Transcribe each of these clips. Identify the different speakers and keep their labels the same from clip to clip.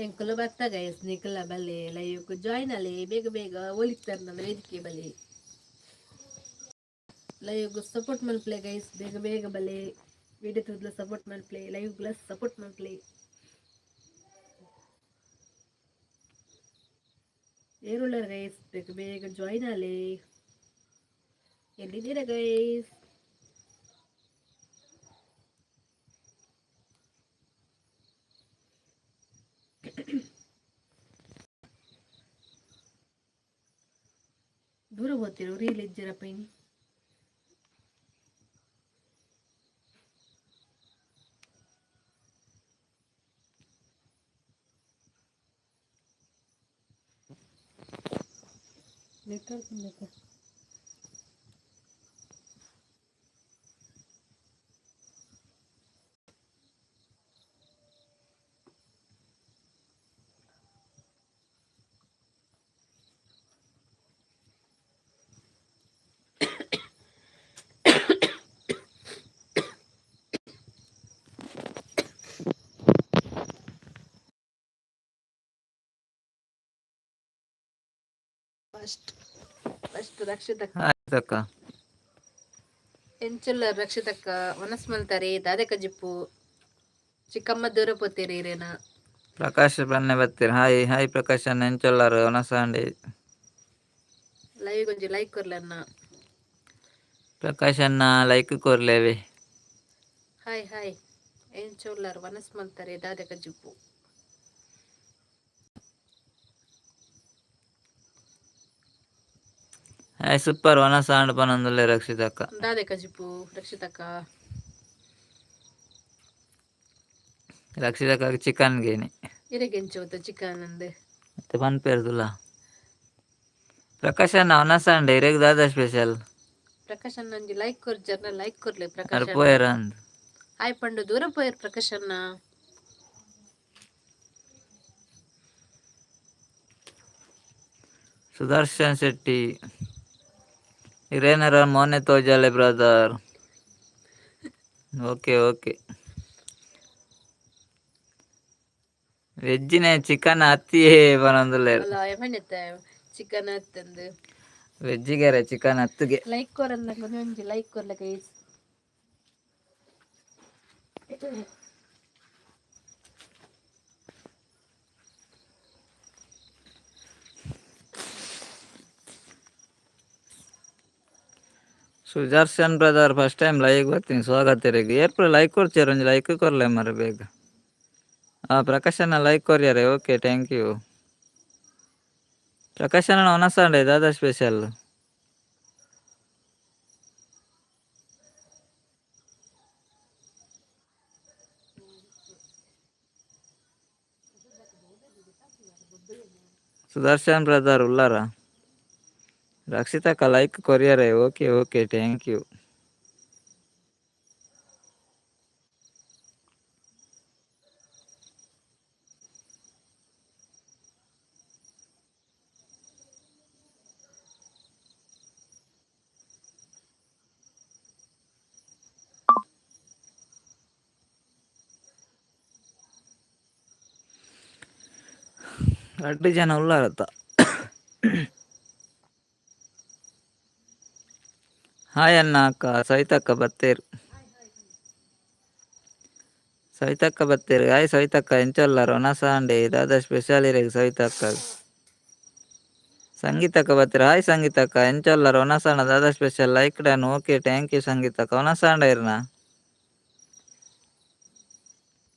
Speaker 1: ಎಂಕುಲು ಬತ್ತ ಗೈಸ್, ನಿಕುಲ ಬಲ್ಲೆ, ಲೈವ್ ಜಾಯ್ನ್ ಅಲೆ ಬೇಗ ಬೇಗ. ಒಲಿಕ್ತಾರ ನಮ್ಮ ವೇದಿಕೆ, ಬಲೆ, ಲೈವ್ ಸಪೋರ್ಟ್ ಮಲ್ಪಲೆ ಗೈಸ್. ಬೇಗ ಬೇಗ ಬಲೆ. ವಿಡಿಯೋ ತೂದ್ಲ ಸಪೋರ್ಟ್ ಮಲ್ಪಲೆ, ಲೈವ್ ಗ್ಲಾಸ್ ಸಪೋರ್ಟ್ ಮಲ್ಪಲೆ. ಏರುಳ್ಳರ್ ಗೈಸ್? ಬೇಗ ಬೇಗ ಜಾಯ್ನ್ ಅಲೆ. ಎಲ್ಲಿದ್ದೀರಾ ಗೈಸ್? ದೂರ ಹೋಗ್ತಿರೋ ರೀಲ್ ಇಜ್ಜಿರಪ್ಪ ಇನಿ. ನೆಟ್ವರ್ಕ್ ಬೇಕಾ? ಫಸ್ಟ್ ಫಸ್ಟ್ ರಕ್ಷಿತಕ್ಕ.
Speaker 2: ಆಯ್ತಕ್ಕ.
Speaker 1: ಎಂಚುಲ್ಲ ರಕ್ಷಿತಕ್ಕ? ವನಸ್ ಮಲ್ತಾರೆ? ದಾದೆ ಕಜಿಪ್ಪು? ಚಿಕ್ಕಮ್ಮ ದೂರ ಪೋತೀರಿ ಇರೇನ?
Speaker 2: ಪ್ರಕಾಶ್ ಬನ್ನೆ ಬತ್ತೀರಿ. ಹಾಯ್ ಹಾಯ್ ಪ್ರಕಾಶ್ ಅಣ್ಣ, ಎಂಚೊಲ್ಲಾರು? ಒನಸಾಂಡಿ.
Speaker 1: ಲೈವ್ ಒಂಜಿ ಲೈಕ್ ಕೊರ್ಲನ್ನ.
Speaker 2: ಪ್ರಕಾಶ್ ಅಣ್ಣ, ಲೈಕ್ ಕೊರ್ಲೇವಿ.
Speaker 1: ಹಾಯ್ ಹಾಯ್, ಎಂಚುಲ್ಲಾರ್? ವನಸ್ ಮಲ್ತಾರೆ? ದಾದೆ ಕಜಿಪ್ಪು?
Speaker 2: ಹಾಯ್, ಸೂಪರ್ ಒನಸಾಂಡ್ ಪನೊಂದುಲ್ಲೆ ರಕ್ಷಿತಕ್ಕ.
Speaker 1: ದಾದೆ ಕಜಿಪ್ಪು ರಕ್ಷಿತಕ್ಕ?
Speaker 2: ರಕ್ಷಿತಕ್ಕ ಚಿಕನ್ ಗೇನಿ.
Speaker 1: ಇರೆಗೆ ಎಂಚ ಚಿಕನ್ ಅಂದೆ?
Speaker 2: ಮತ್ತೆ ಪನ್ಪೇರ್ದುಲ್ಲ. ಪ್ರಕಾಶ್ ಅಣ್ಣ, ಒನಸಾಂಡೆ. ಇರೆಗ್ ದಾದ ಸ್ಪೆಷಲ್?
Speaker 1: ಪ್ರಕಾಶ್ ಅಣ್ಣ, ಒಂಜಿ ಲೈಕ್ ಕೊರ್ಜರ್ನ, ಲೈಕ್ ಕೊರ್ಲೆ
Speaker 2: ಅರ್
Speaker 1: ಪ್ರಕಾಶ್ ಅಣ್ಣ.
Speaker 2: ಪೋಯರ ಅಂದ್.
Speaker 1: ಹಾಯ್ ಪಂಡು ದೂರ ಪೋಯರ್ ಪ್ರಕಾಶ್ ಅಣ್ಣ.
Speaker 2: ಸುದರ್ಶನ್ ಶೆಟ್ಟಿ, ಇರೇನರ ಮೋನೆ ತೋಜಾಲೆ ಬ್ರದರ್. ಓಕೆ ಓಕೆ, ವೆಜ್ಜಿನೆ ಚಿಕನ್ ಅತ್ತಿಯೇ ಪನೊಂದುಲ್ಲೆರ್.
Speaker 1: ಅಲ್ಲ, ಎಮನೆತ್ತ ಚಿಕನ್ ಅತ್ತಂದು.
Speaker 2: ವೆಜ್ಜಿಗೆರೆ ಚಿಕನ್ ಅತ್ತಿಗೆ.
Speaker 1: ಲೈಕ್ ಕೊರಲ್ಲ, ಒಂಜಿ ಲೈಕ್ ಕೊರ್ಲೆ guys.
Speaker 2: Sudarshan brother, first time live ಬರ್ತೀನಿ, ಸ್ವಾಗತ ಇರೆಗ್. ಏರ್ಪುಲ ಲೈಕ್ ಕೊರ್ಚೇರು, ಒಂಜಿ ಲೈಕ್ ಕೊರ್ಲೆ ಮರ ಬೇಗ. ಆ ಪ್ರಕಾಶನ ಲೈಕ್ ಕೊರಿಯರೆ, ಓಕೆ, thank you. ಪ್ರಕಾಶನ ಒನಸಾಂಡೆ, ದಾದಾ ಸ್ಪೆಷಲ್? ಸುದರ್ಶನ್ ಬ್ರದರ್ ಉಲ್ಲಾರ? ರಕ್ಷಿತಕ್ಕ ಲೈಕ್ ಕೊರಿಯರೆ, ಓಕೆ ಓಕೆ, thank you. ರಡ್ಡು ಜನ ಉಲ್ಲಾರತ್ತ. ಹಾಯ್ ಅಣ್ಣ, ಅಕ್ಕ ಸವಿತಕ್ಕ ಬತ್ತೇರು. ಸವಿತಕ್ಕ ಬತ್ತೇರು. ಹಾಯ್ ಸವಿತಕ್ಕ, ಎಂಚೊಲ್ಲಾರ? ಒನಸಾಂಡೆ. ದಾದಾ ಸ್ಪೆಷಲ್ ಇರೆಗ್ ಸವಿತಕ್ಕ? ಸಂಗೀತಕ್ಕ ಬತ್ತೀರ. ಹಾಯ್ ಸಂಗೀತಕ್ಕ, ಎಂಚೊಲ್ಲಾರ? ಒನಸಾಂಡ. ದಾದಾ special? Like done, okay, thank you ಸಂಗೀತಕ್ಕ. ಒನಸಾಂಡ ಇರ್ನ?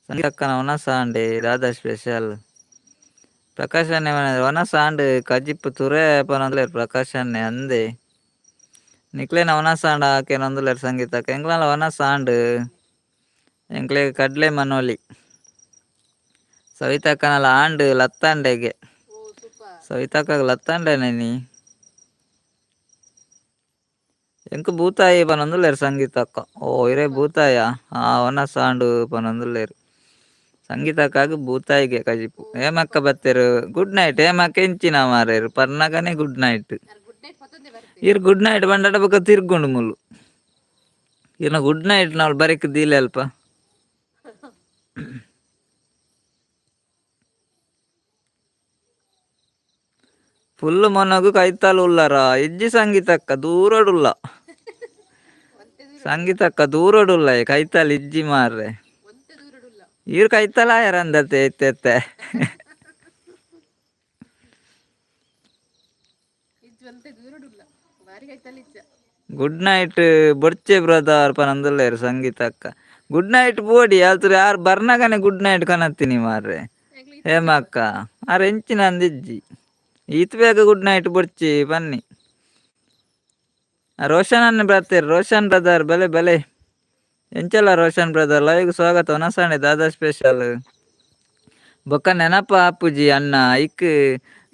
Speaker 2: ಸಂಗೀತಕ್ಕನ ಒನಸಾಂಡೆ. ದಾದಾ ಸ್ಪೆಷಲ್? ಪ್ರಕಾಶ್ ಅಣ್ಣೆ ಒನಸಾಂಡ್ ಕಜಿಪ್ಪು ತುರೆ ಪನೊಂದುಲ್ಲೆರ್ ಪ್ರಕಾಶ್ ಅಣ್ಣೆ ಅಂದೆ. ನಿಕ್ಲೆನ ಒನಸಾಂಡ ಕೇನೊಂದುಲ್ಲೆರ್ ಸಂಗೀತಕ್ಕ. ಎಂಕ್ಲನ ಒನಸಾಂಡ್, ಎಂಕ್ಲೆಗ್ ಕಡ್ಲೆ ಮನೋಲಿ. ಸವಿತಕ್ಕನಲ ಆಂಡ್ ಲತ್ತಂಡೆಗೆ.
Speaker 1: ಓ ಸೂಪರ್.
Speaker 2: ಸವಿತಕ್ಕಗ್ ಲತ್ತಂಡೆನೆ ನೀ. ಎಂಕ್ ಬೂತಾಯಿ ಪನೊಂದುಲ್ಲೆರ್ ಸಂಗೀತಕ್ಕ. ಓ ಇರೆ ಬೂತಾಯ? ಆ ಒನಸಾಂಡ್ ಪನೊಂದುಲ್ಲೆರ್. ಸಂಗೀತಕ್ಕಾಗ ಬೂತಾಯಿಗೆ ಕಜಿಪು. ಹೇಮಕ್ಕ ಬತ್ತೆರು, ಗುಡ್ ನೈಟ್ ಹೇಮಕ್ಕ. ಎಂಚಿನ ಮಾರೇರು, ಪರ್ನಗನೆ ಗುಡ್ ನೈಟ್.
Speaker 1: ಯಾರು ಗುಡ್ ನೈಟ್ ಪತ್ತೊಂದೇ ಬರ್ತೀರಿ?
Speaker 2: ಇರ್ ಗುಡ್ ನೈಟ್ ಬಂಡಡ ಬೊಕ ತಿರ್ಗುಂಡು ಮುಲ್ಲು. ಇರ್ನ ಗುಡ್ ನೈಟ್ ನಾವ್ ಬರೆಕ್ ದೀಲೆ ಅಲ್ಪ. ಫುಲ್ ಮೊನಗು ಕೈತಾಲ್ ಉಲ್ಲಾರ ಇಜ್ಜಿ ಸಂಗೀತಕ್ಕ ದೂರಡುಲ್ಲ. ಸಂಗೀತಕ್ಕ ದೂರಡುಲ್ಲ, ಕೈತಾಲ್ ಇಜ್ಜಿ ಮಾರ್ರೆ. ಈರ್ ಕೈತಾಲ ಆಯರಂದತೆ ಇತ್ತೆತ್ತೆ. ಗುಡ್ ನೈಟ್ ಬೊಡ್ಚೆ ಬ್ರದರ್ ಪನಂದುಲ್ಲೇರು ಸಂಗೀತಕ್ಕ. ಗುಡ್ ನೈಟ್ ಬೋಡಿ ಅಲ್ತುರು ಯಾರು ಬರ್ನಗನೆ ಗುಡ್ ನೈಟ್ ಕನತ್ತೀನಿ ಮಾರ್ರೆ. ಹೇಮಕ್ಕ ಆರ್ ಎಂಚಿನ ಅಂದಿಜ್ಜಿ, ಈತ್ ಬೇಗ ಗುಡ್ ನೈಟ್ ಬೊಡ್ಚಿ ಬನ್ನಿ. ರೋಷನ್ ಅನ್ನ ಬರ್ತೀರಿ. ರೋಷನ್ ಬ್ರದರ್ ಬಲೆ ಬಲೆ, ಎಂಚಲ್ಲ ರೋಷನ್ ಬ್ರದರ್, ಲೈವ್ ಸ್ವಾಗತ. ಒನಸಾಣೆ ದಾದಾ ಸ್ಪೆಷಲ್ ಬೊಕ್ಕ ನೆನಪ ಆಪುಜಿ ಅಣ್ಣ, ಐಕ್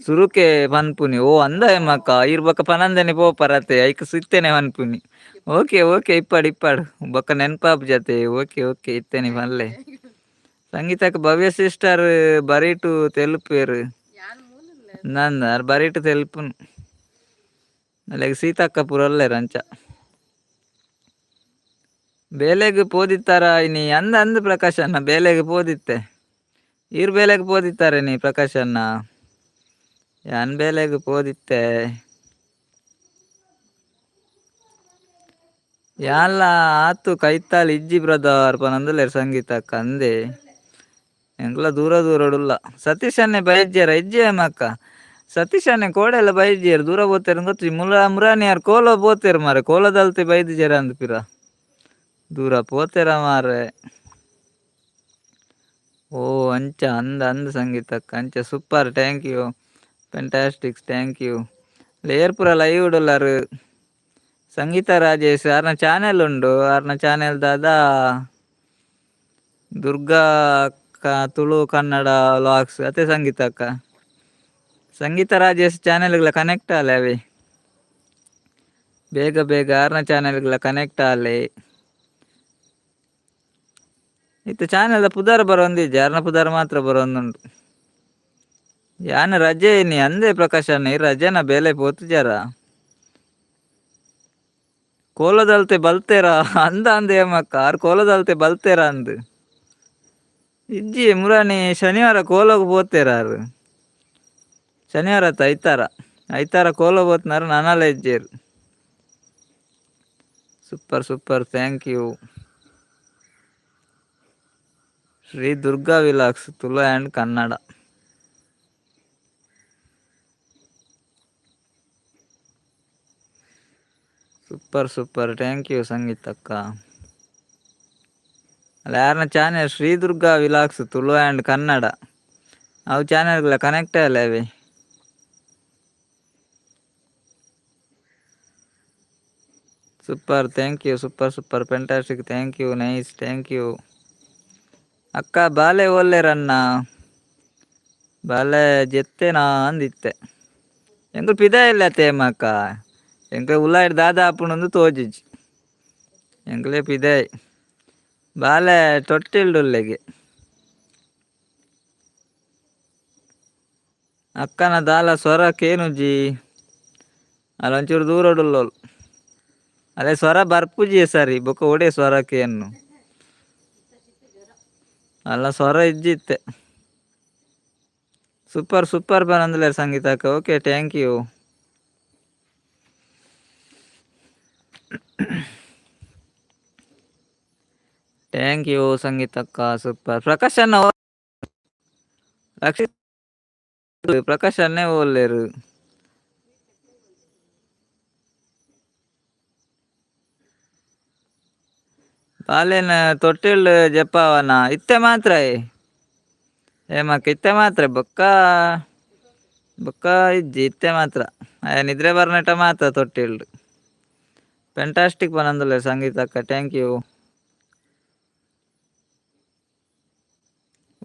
Speaker 2: ಸುರುಕೆ ಪನ್ಪುನಿ. ಓ ಅಂದ ಹೇಮಕ್ಕ, ಈರ್ ಬೊಕ್ಕ ಪನಂದನೆ ಪೋಪರತೆ, ಐಕ್ ಸಿತ್ತೇನೆ ಪನ್ಪುನಿ. ಓಕೆ ಓಕೆ, ಇಪ್ಪಾಡು ಇಪ್ಪಾಡು, ಬೊಕ್ಕ ನೆನಪಾಪುಜತೆ. Okay okay, ಇತ್ತೇನೆ ಪನ್ಲೆ. ಸಂಗೀತಕ್ಕೆ ಭವ್ಯ ಸಿಸ್ಟರ್ ಬರೀಟು ತೆಲುಪೇರು ನಂದ ಬರೀಟು ತೆಲುಪುನು. ಅಲ್ಲಿಗೆ ಸೀತಕ್ಕ ಪುರಲ್ಲೇರು ಅಂಚ ಬೇಲೆಗ್ ಪೋದಿತ್ತಾರ ಇನಿ? ಅಂದ ಅಂದ್ ಪ್ರಕಾಶ್ ಅಣ್ಣ, ಬೇಲೆಗ್ ಪೋದಿತ್ತೆ. ಈರ್ ಬೇಲೆಗ್ ಪೋದಿತ್ತಾರೆ ನೀ ಪ್ರಕಾಶ್ ಅಣ್ಣ? ಯಾನ್ ಬೇಲೆಗ್ ಪೋದಿತ್ತೆ. ಯಾನ್ಲ ಆತು ಕೈತಾಲ್ ಇಜ್ಜಿ ಬ್ರದರ್ ಪನಂದುಲ್ಲೆರ್ ಸಂಗೀತಕ್ಕ. ಅಂದೆ ಎಂಕ್ಲ ದೂರ ದೂರಡುಲ್ಲ. ಸತೀಶ್ ಅಣ್ಣೆ ಬೈಜ್ಜೆರ? ಇಜ್ಜೆ ಅಕ್ಕ, ಸತೀಶ್ ಅಣ್ಣೆ ಕೋಡೆಲ್ಲ ಬೈಜ್ಜೆರ್, ದೂರ ಪೋತೇರ್ ಗೊತ್ತು. ಮುಲ ಮುರಾನಿ ಯಾರ್ ಕೋಲ ಪೋತೇರ್ ಮಾರೆ, ಕೋಲದಲ್ತೆ ಬೈದಿಜೆರ ಅಂದ್ ಪಿರ ದೂರ ಪೋತೇರ ಮಾರೆ. ಓ ಅಂಚ ಅಂದ ಅಂದ ಸಂಗೀತಕ್ಕ, ಅಂಚ. Super, thank you, fantastics, thank you. Layer ಪೂರ ಲೈವ್ ಉಡುಲ್ಲರು. ಸಂಗೀತ ರಾಜೇಶ್ ಆರ್ನ ಚಾನೆಲ್ ಉಂಡು. ಆರ್ನ ಚಾನೆಲ್ ದಾದಾ ದುರ್ಗಾ ತುಳು ಕನ್ನಡ ವ್ಲಾಗ್ಸ್ ಅತೆ ಸಂಗೀತ ಅಕ್ಕ. ಸಂಗೀತ ರಾಜೇಶ್ ಚಾನೆಲ್ಗಳ ಕನೆಕ್ಟ್ ಆಲೆ ಅವೆ, ಬೇಗ ಬೇಗ ಆರ್ನ ಚಾನೆಲ್ಗಳ ಕನೆಕ್ಟ್ ಆಲೆ. ಇತ್ತೆ ಚಾನೆಲ್ದ ಪುದರ್ ಬರೋಂದಿಜ್ಜಿ, ಆರ್ನ ಪುದರ್ ಮಾತ್ರ ಬರೋಂದುಂಡು. ಯಾನ್ ರಜೆ ನೀ ಅಂದೆ ಪ್ರಕಾಶ್ ಅಣ್ಣ, ಈ ರಜೆನ ಬೇಲೆ ಪೋತುಜಾರ? ಕೋಲದಲ್ತೆ ಬಲ್ತೇರಾ ಅಂದ ಅಂದ ಏಮಕ್ಕ, ಆರ್ ಕೋಲದಲ್ತೆ ಬಲ್ತೇರಾ ಅಂದ್. ಇಜ್ಜಿ ಮುರಾನಿ ಶನಿವಾರ ಕೋಲಗ್ ಪೋತೇರ ಆರ್. ಶನಿವಾರ ಅತ್ತ ಐತಾರ, ಐತಾರ ಕೋಲ ಪೋತ್ನಾರ, ನನಲ ಇಜ್ಜೇರು. Super super, thank you. Shri Durga vlogs Tulu and Kannada. Super super, thank you ಸಂಗೀತಕ್ಕ. ಅಲ್ಲ ಯಾರನ್ನ channel Shri Durga vlogs Tulu and Kannada, ಅವು ಚಾನೆಲ್ಗಳ ಕನೆಕ್ಟ್ ಅಲ್ಲ ಅವೆ. Super, thank you. Super super, fantastic, thank you, nice, thank you. ಅಕ್ಕ ಬಾಲೆ ಒಲ್ಲೆರನ್ನ? ಬಾಲೆ ಜೆತ್ತೆನಾ ಅಂದಿತ್ತೆ. ಎಂಕುಲು ಪಿದ ಇಲ್ಲ ತೇಮಕ್ಕ, ಎಂಕ್ಲೆ ಉಲಾಯಿಡ್ ದಾದ ಆಪುಂಡು ತೋಜಿಜಿ, ಎಂಕ್ಲೆ ಪಿದಾಯ್. ಬಾಲೆ ತೊಟ್ಟಿಲ್ಡುಲ್ಲೆಗೆ. ಅಕ್ಕನ ದಾಲ ಸ್ವರ ಕೇನುಜಿ. ಅಲ್ಲೊಂಚೂರು ದೂರಡುಲ್ಲೋಲು. ಅದೇ ಸ್ವರ ಬರ್ಪುಜಿ ಸರಿ, ಬೊಕ್ಕ ಒಡೆ ಸ್ವರ ಕೇನ್ನು ಅಲ್ಲ, ಸ್ವರ ಇಜ್ಜಿತ್ತೆ. ಸೂಪರ್ ಸೂಪರ್ ಪನಂದುಲ್ಲೆರ್ ಸಂಗೀತಕ್ಕ. Okay, thank you. Thank you ಸಂಗೀತಕ್ಕ, super. Prakash ಅಣ್ಣ, ರಕ್ಷಿತ್ ಪ್ರಕಾಶ್ ಅಣ್ಣೆ ಓಲ್ಲೇರು? ಬಾಲೆನ ತೊಟ್ಟಿಲ್ ಜಪ್ಪಾವನ ಇತ್ತೆ ಮಾತ್ರ ಹೇಮಕ್ಕ, ಇತ್ತೆ ಮಾತ್ರ. ಬೊಕ್ಕ ಬೊಕ್ಕ ಇಜ್ಜಿ, ಇತ್ತೆ ಮಾತ್ರ. ನಿದ್ರೆ ಬರ್ನೆಟ ಮಾತ್ರ ತೊಟ್ಟಿಲ್ಡ್. ಫ್ಯಾಂಟಾಸ್ಟಿಕ್ ಪನಂದುಲ್ಲೆ ಸಂಗೀತಕ್ಕ, thank you.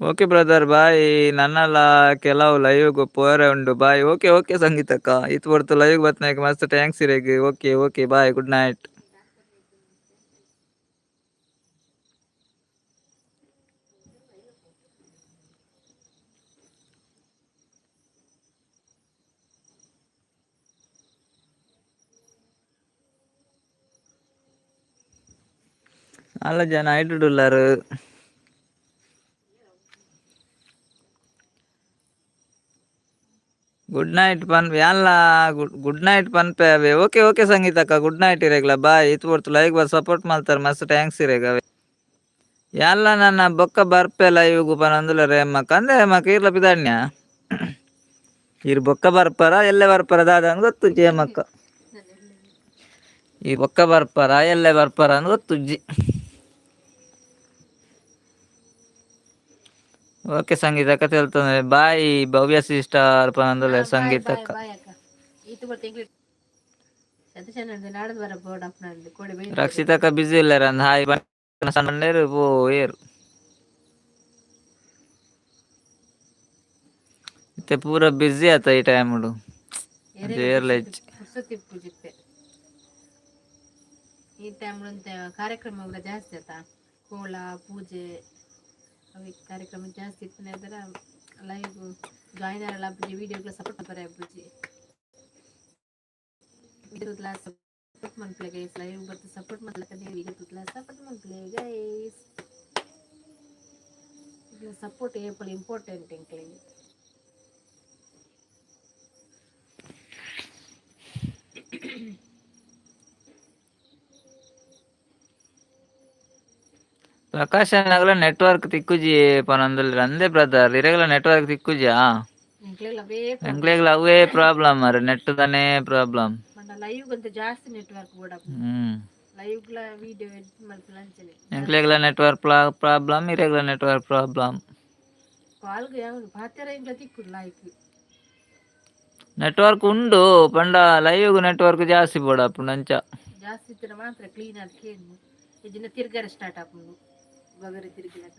Speaker 2: Okay brother, bye. ನನ್ನಲ ಕೆಲವು ಲೈವ್ ಪೋರೆ ಉಂಡು, ಬಾಯ್. ಓಕೆ ಓಕೆ ಸಂಗೀತಕ್ಕ, ಇತ್ ಪೊರ್ತು ಲೈವ್ ಬತ್ನಾಕ್ ಮಸ್ತ್ thanks ಇರೆಗ್. Okay okay, bye, good night. ನಾಲ್ ಜನ ಐಟುಡುಲ್ಲರು. ಗುಡ್ ನೈಟ್ ಪನ್ ಯಾನ್ಲ ಗುಡ್ ಗುಡ್ ನೈಟ್ ಪನ್ಪೆ ಅವೇ. ಓಕೆ ಓಕೆ ಸಂಗೀತಕ್ಕ, ಗುಡ್ ನೈಟ್ ಇರೆಗ್ಲ, ಬಾಯ್. ಇತ್ ಪೊರ್ತು ಲೈಕ್ ಬತ್ ಸಪೋರ್ಟ್ ಮಲ್ತಾರ, ಮಸ್ತ್ thanks ಇರೆಗ್ ಅವೇ. ಯಾನ್ಲ ನನ್ನ ಬೊಕ್ಕ ಬರ್ಪೆ ಲೈವ್ಗು ಪನೊಂದುಲ್ಲೆರ್ ಹೇಮಕ್ಕ ಅಂದೆ. ಹೇಮಕ್ಕ ಈರ್ಲ ಪಿದಾಡ್ನ್ಯ? ಈರ್ ಬೊಕ್ಕ ಬರ್ಪರ ಎಲ್ಲೆ ಬರ್ಪರ ದಾದ ಅಂದ್ ಗೊತ್ತುಜ್ಜಿ ಹೇಮಕ್ಕ. ಈ ಬೊಕ್ಕ ಬರ್ಪರ ಎಲ್ಲೆ ಬರ್ಪರ ಅಂದ್ ಗೊತ್ತುಜ್ಜಿ. ಓಕೆ ಸಂಗೀತಕ್ಕ, ತೆಲ್ತೊಂದೆ ಬಾಯ್. ಭವ್ಯ ಸಿಸ್ಟರ್ ಪನೊಂದುಲ್ಲೆರ್.
Speaker 1: Bye bye.
Speaker 2: ಸಂಗೀತಕ್ಕ.
Speaker 1: ಬಾಯ್ ಅಕ್ಕ. ಈತ್ ಪೊರ್ತು ಎಂಕ್ಲೆ ಸತೀಶ್ ನಾಡದ್ ಬರ ಬೋರ್ಡ್ ಅಪ್ನಂದು ಕೋಡೆ ಬೈದಿತ್ತೆರ್.
Speaker 2: ರಕ್ಷಿತಕ್ಕ ಬಿಸಿ ಉಲ್ಲೆರ್ ಅಂದ್ ಹಾಯ್ ಪಂಡೆರ್ ಪೋಯೆರ್. ಇತ್ತೆ ಪೂರ ಬ್ಯುಸಿ ಆತ ಈ ಟೈಮುಡು.
Speaker 1: ಏರೆಗ್ಲ
Speaker 2: ಏರ್ಲ
Speaker 1: ಪುರ್ಸೊತ್ತು
Speaker 2: ಇಜ್ಜಿ.
Speaker 1: ಪುರ್ಸೊತ್ತು ಇಪ್ಪುಜಿ ಇತ್ತೆ. ಈ ಟೈಮ್ ಒಂತೆ ಕಾರ್ಯಕ್ರಮ ಪೂರ ಜಾಸ್ತಿ ಆತ, ಕೋಲ ಪೂಜೆ ಅವು ಕಾರ್ಯಕ್ರಮ ಜಾಸ್ತಿ ಇಪ್ಪುನೆರ್ದಾರ ಲೈವ್ ಜಾಯಿನ್ ಆರಲ ಆಪುಜಿ, ವಿಡಿಯೋಗ್ಲ ಸಪೋರ್ಟ್ ಮಲ್ಪರೆ ಆಪುಜಿ. ಸಪೋರ್ಟ್ ಮನ್ಪುಲೆ ಗೈಸ್. ಲೈವ್ ಬತ್ತ್ ಸಪೋರ್ಟ್ ಮಲ್ಪಲೆ, ವಿಡಿಯೋ ತೂತ್ಲ ಸಪೋರ್ಟ್ ಮನ್ಪುಲೆ ಗೈಸ್. ಸಪೋರ್ಟ್ ಏಪಲ ಇಂಪಾರ್ಟೆಂಟ್ ಎಂಕ್ಲೆಗ್.
Speaker 2: ಪ್ರಕಾಶ್ ಅಣ್ಣಗ್ಲ ನೆಟ್ವರ್ಕ್ ತಿಕ್ಕುಜಿ ಪನೊಂದುಲ್ಲೆರ್ ಅಂದೆ ಬ್ರದರ್. ಇರೆಗ್ಲ ನೆಟ್ವರ್ಕ್ ತಿಕ್ಕುಜಿಯಾ?
Speaker 1: ಎಂಕ್ಲೆಗ್ಲ ಅವೇ ಪ್ರಾಬ್ಲಮ್.
Speaker 2: ಎಂಕ್ಲೆಗ್ಲ ಅವೇ ಪ್ರಾಬ್ಲಮ್ ಮಾರ್ರೆ, ನೆಟ್ ದನೇ ಪ್ರಾಬ್ಲಮ್.
Speaker 1: ಪಂಡ ಲೈವ್ ಒಂತೆ ಜಾಸ್ತಿ ನೆಟ್ವರ್ಕ್ ಬೋಡಾಪುಂಡು. ಲೈವ್ಗ್ಲ ವಿಡಿಯೋ ಎಡಿಟ್ ಮಲ್ಪುನ ಅಂಚನೆ ಜಾಸ್ತಿ.
Speaker 2: ಎಂಕ್ಲೆಗ್ಲ ನೆಟ್ವರ್ಕ್ ಪ್ರಾಬ್ಲಮ್, ಇರೆಗ್ಲ ನೆಟ್ವರ್ಕ್ ಪ್ರಾಬ್ಲಮ್.
Speaker 1: ಕಾಲ್ಗ್ ಯಾವನು ಪಾತೆರ ಎಂಕ್ಲ ತಿಕ್ಕುಡು ಲಾಯ್ಕ್.
Speaker 2: ನೆಟ್ವರ್ಕ್ ಉಂಡು ಪಂಡ ಲೈವ್ ನೆಟ್ವರ್ಕ್ ಜಾಸ್ತಿ ಬೋಡಾಪುಂಡು ಅಂಚ.
Speaker 1: ಜಾಸ್ತಿ ಇತ್ತಿನ ಮಾತ್ರ ಕ್ಲೀನ್ ಆದ್ ಕೇನು, ಇಜ್ಜಿಂಡ ತಿರ್ಗರೆ ಸ್ಟಾರ್ಟ್ ಆಪುಂಡು ಬಗರೆ ತಿರ್ಗಿನಗ.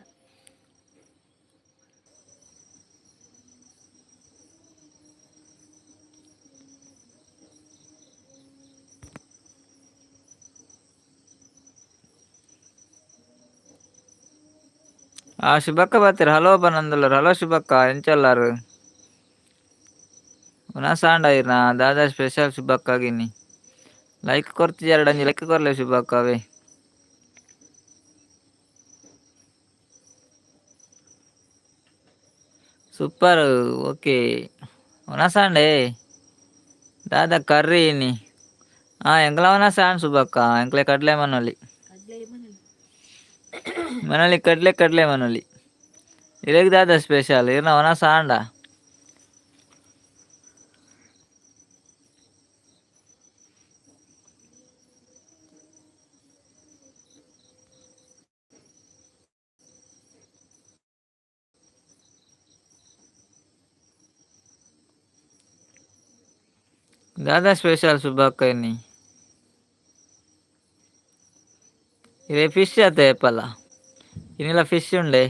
Speaker 2: ಆ ಶುಭಕ್ಕ ಬತ್ತೆರ್, ಹಲೋ ಪನೊಂದುಲ್ಲೆರ್. ಹಲೋ ಶುಭಕ್ಕ, ಎಂಚ ಉಲ್ಲರ್? ವನಸ್ ಆಂಡ ಇರ್ನ? ದಾದಾ ಸ್ಪೆಷಲ್ ಶುಭಕ್ಕಗ್ ಇನಿ? ಲೈಕ್ ಕೊರ್ತಿಜರ್ಡ ಒಂಜಿ ಲೈಕ್ ಕೊರ್ಲೆ ಶುಭಕ್ಕ ಅವೇ. Super, okay. ವನಸ್ ಆಂಡೆ? ದಾದಾ ಕರ್ರಿ ಇನಿ? ಆ ಎಂಕ್ಲ ವನಸ್ ಆಂಡ್ ಶುಭಕ್ಕ, ಎಂಕ್ಲೆ ಕಡ್ಲೆ ಮನೊಲಿ.
Speaker 1: ಕಡ್ಲೆ ಮನಲಿ.
Speaker 2: ಮನಲಿ ಕಡ್ಲೆ, ಕಡ್ಲೆ ಮನೊಲಿ. ಇರೆಗ್ ದಾದಾ ಸ್ಪೆಷಲ್? ಇರ್ನ ವನಸ್ ಆಂಡ? ದಾದಾ ಸ್ಪೆಷಲ್ ಶುಭಕ್ಕ ಇನಿ? ಇರೆ ಫಿಶ್ ಅತೆ ಏಪಲ? ಇನಿಲ ಫಿಶ್ ಉಂಡೆ?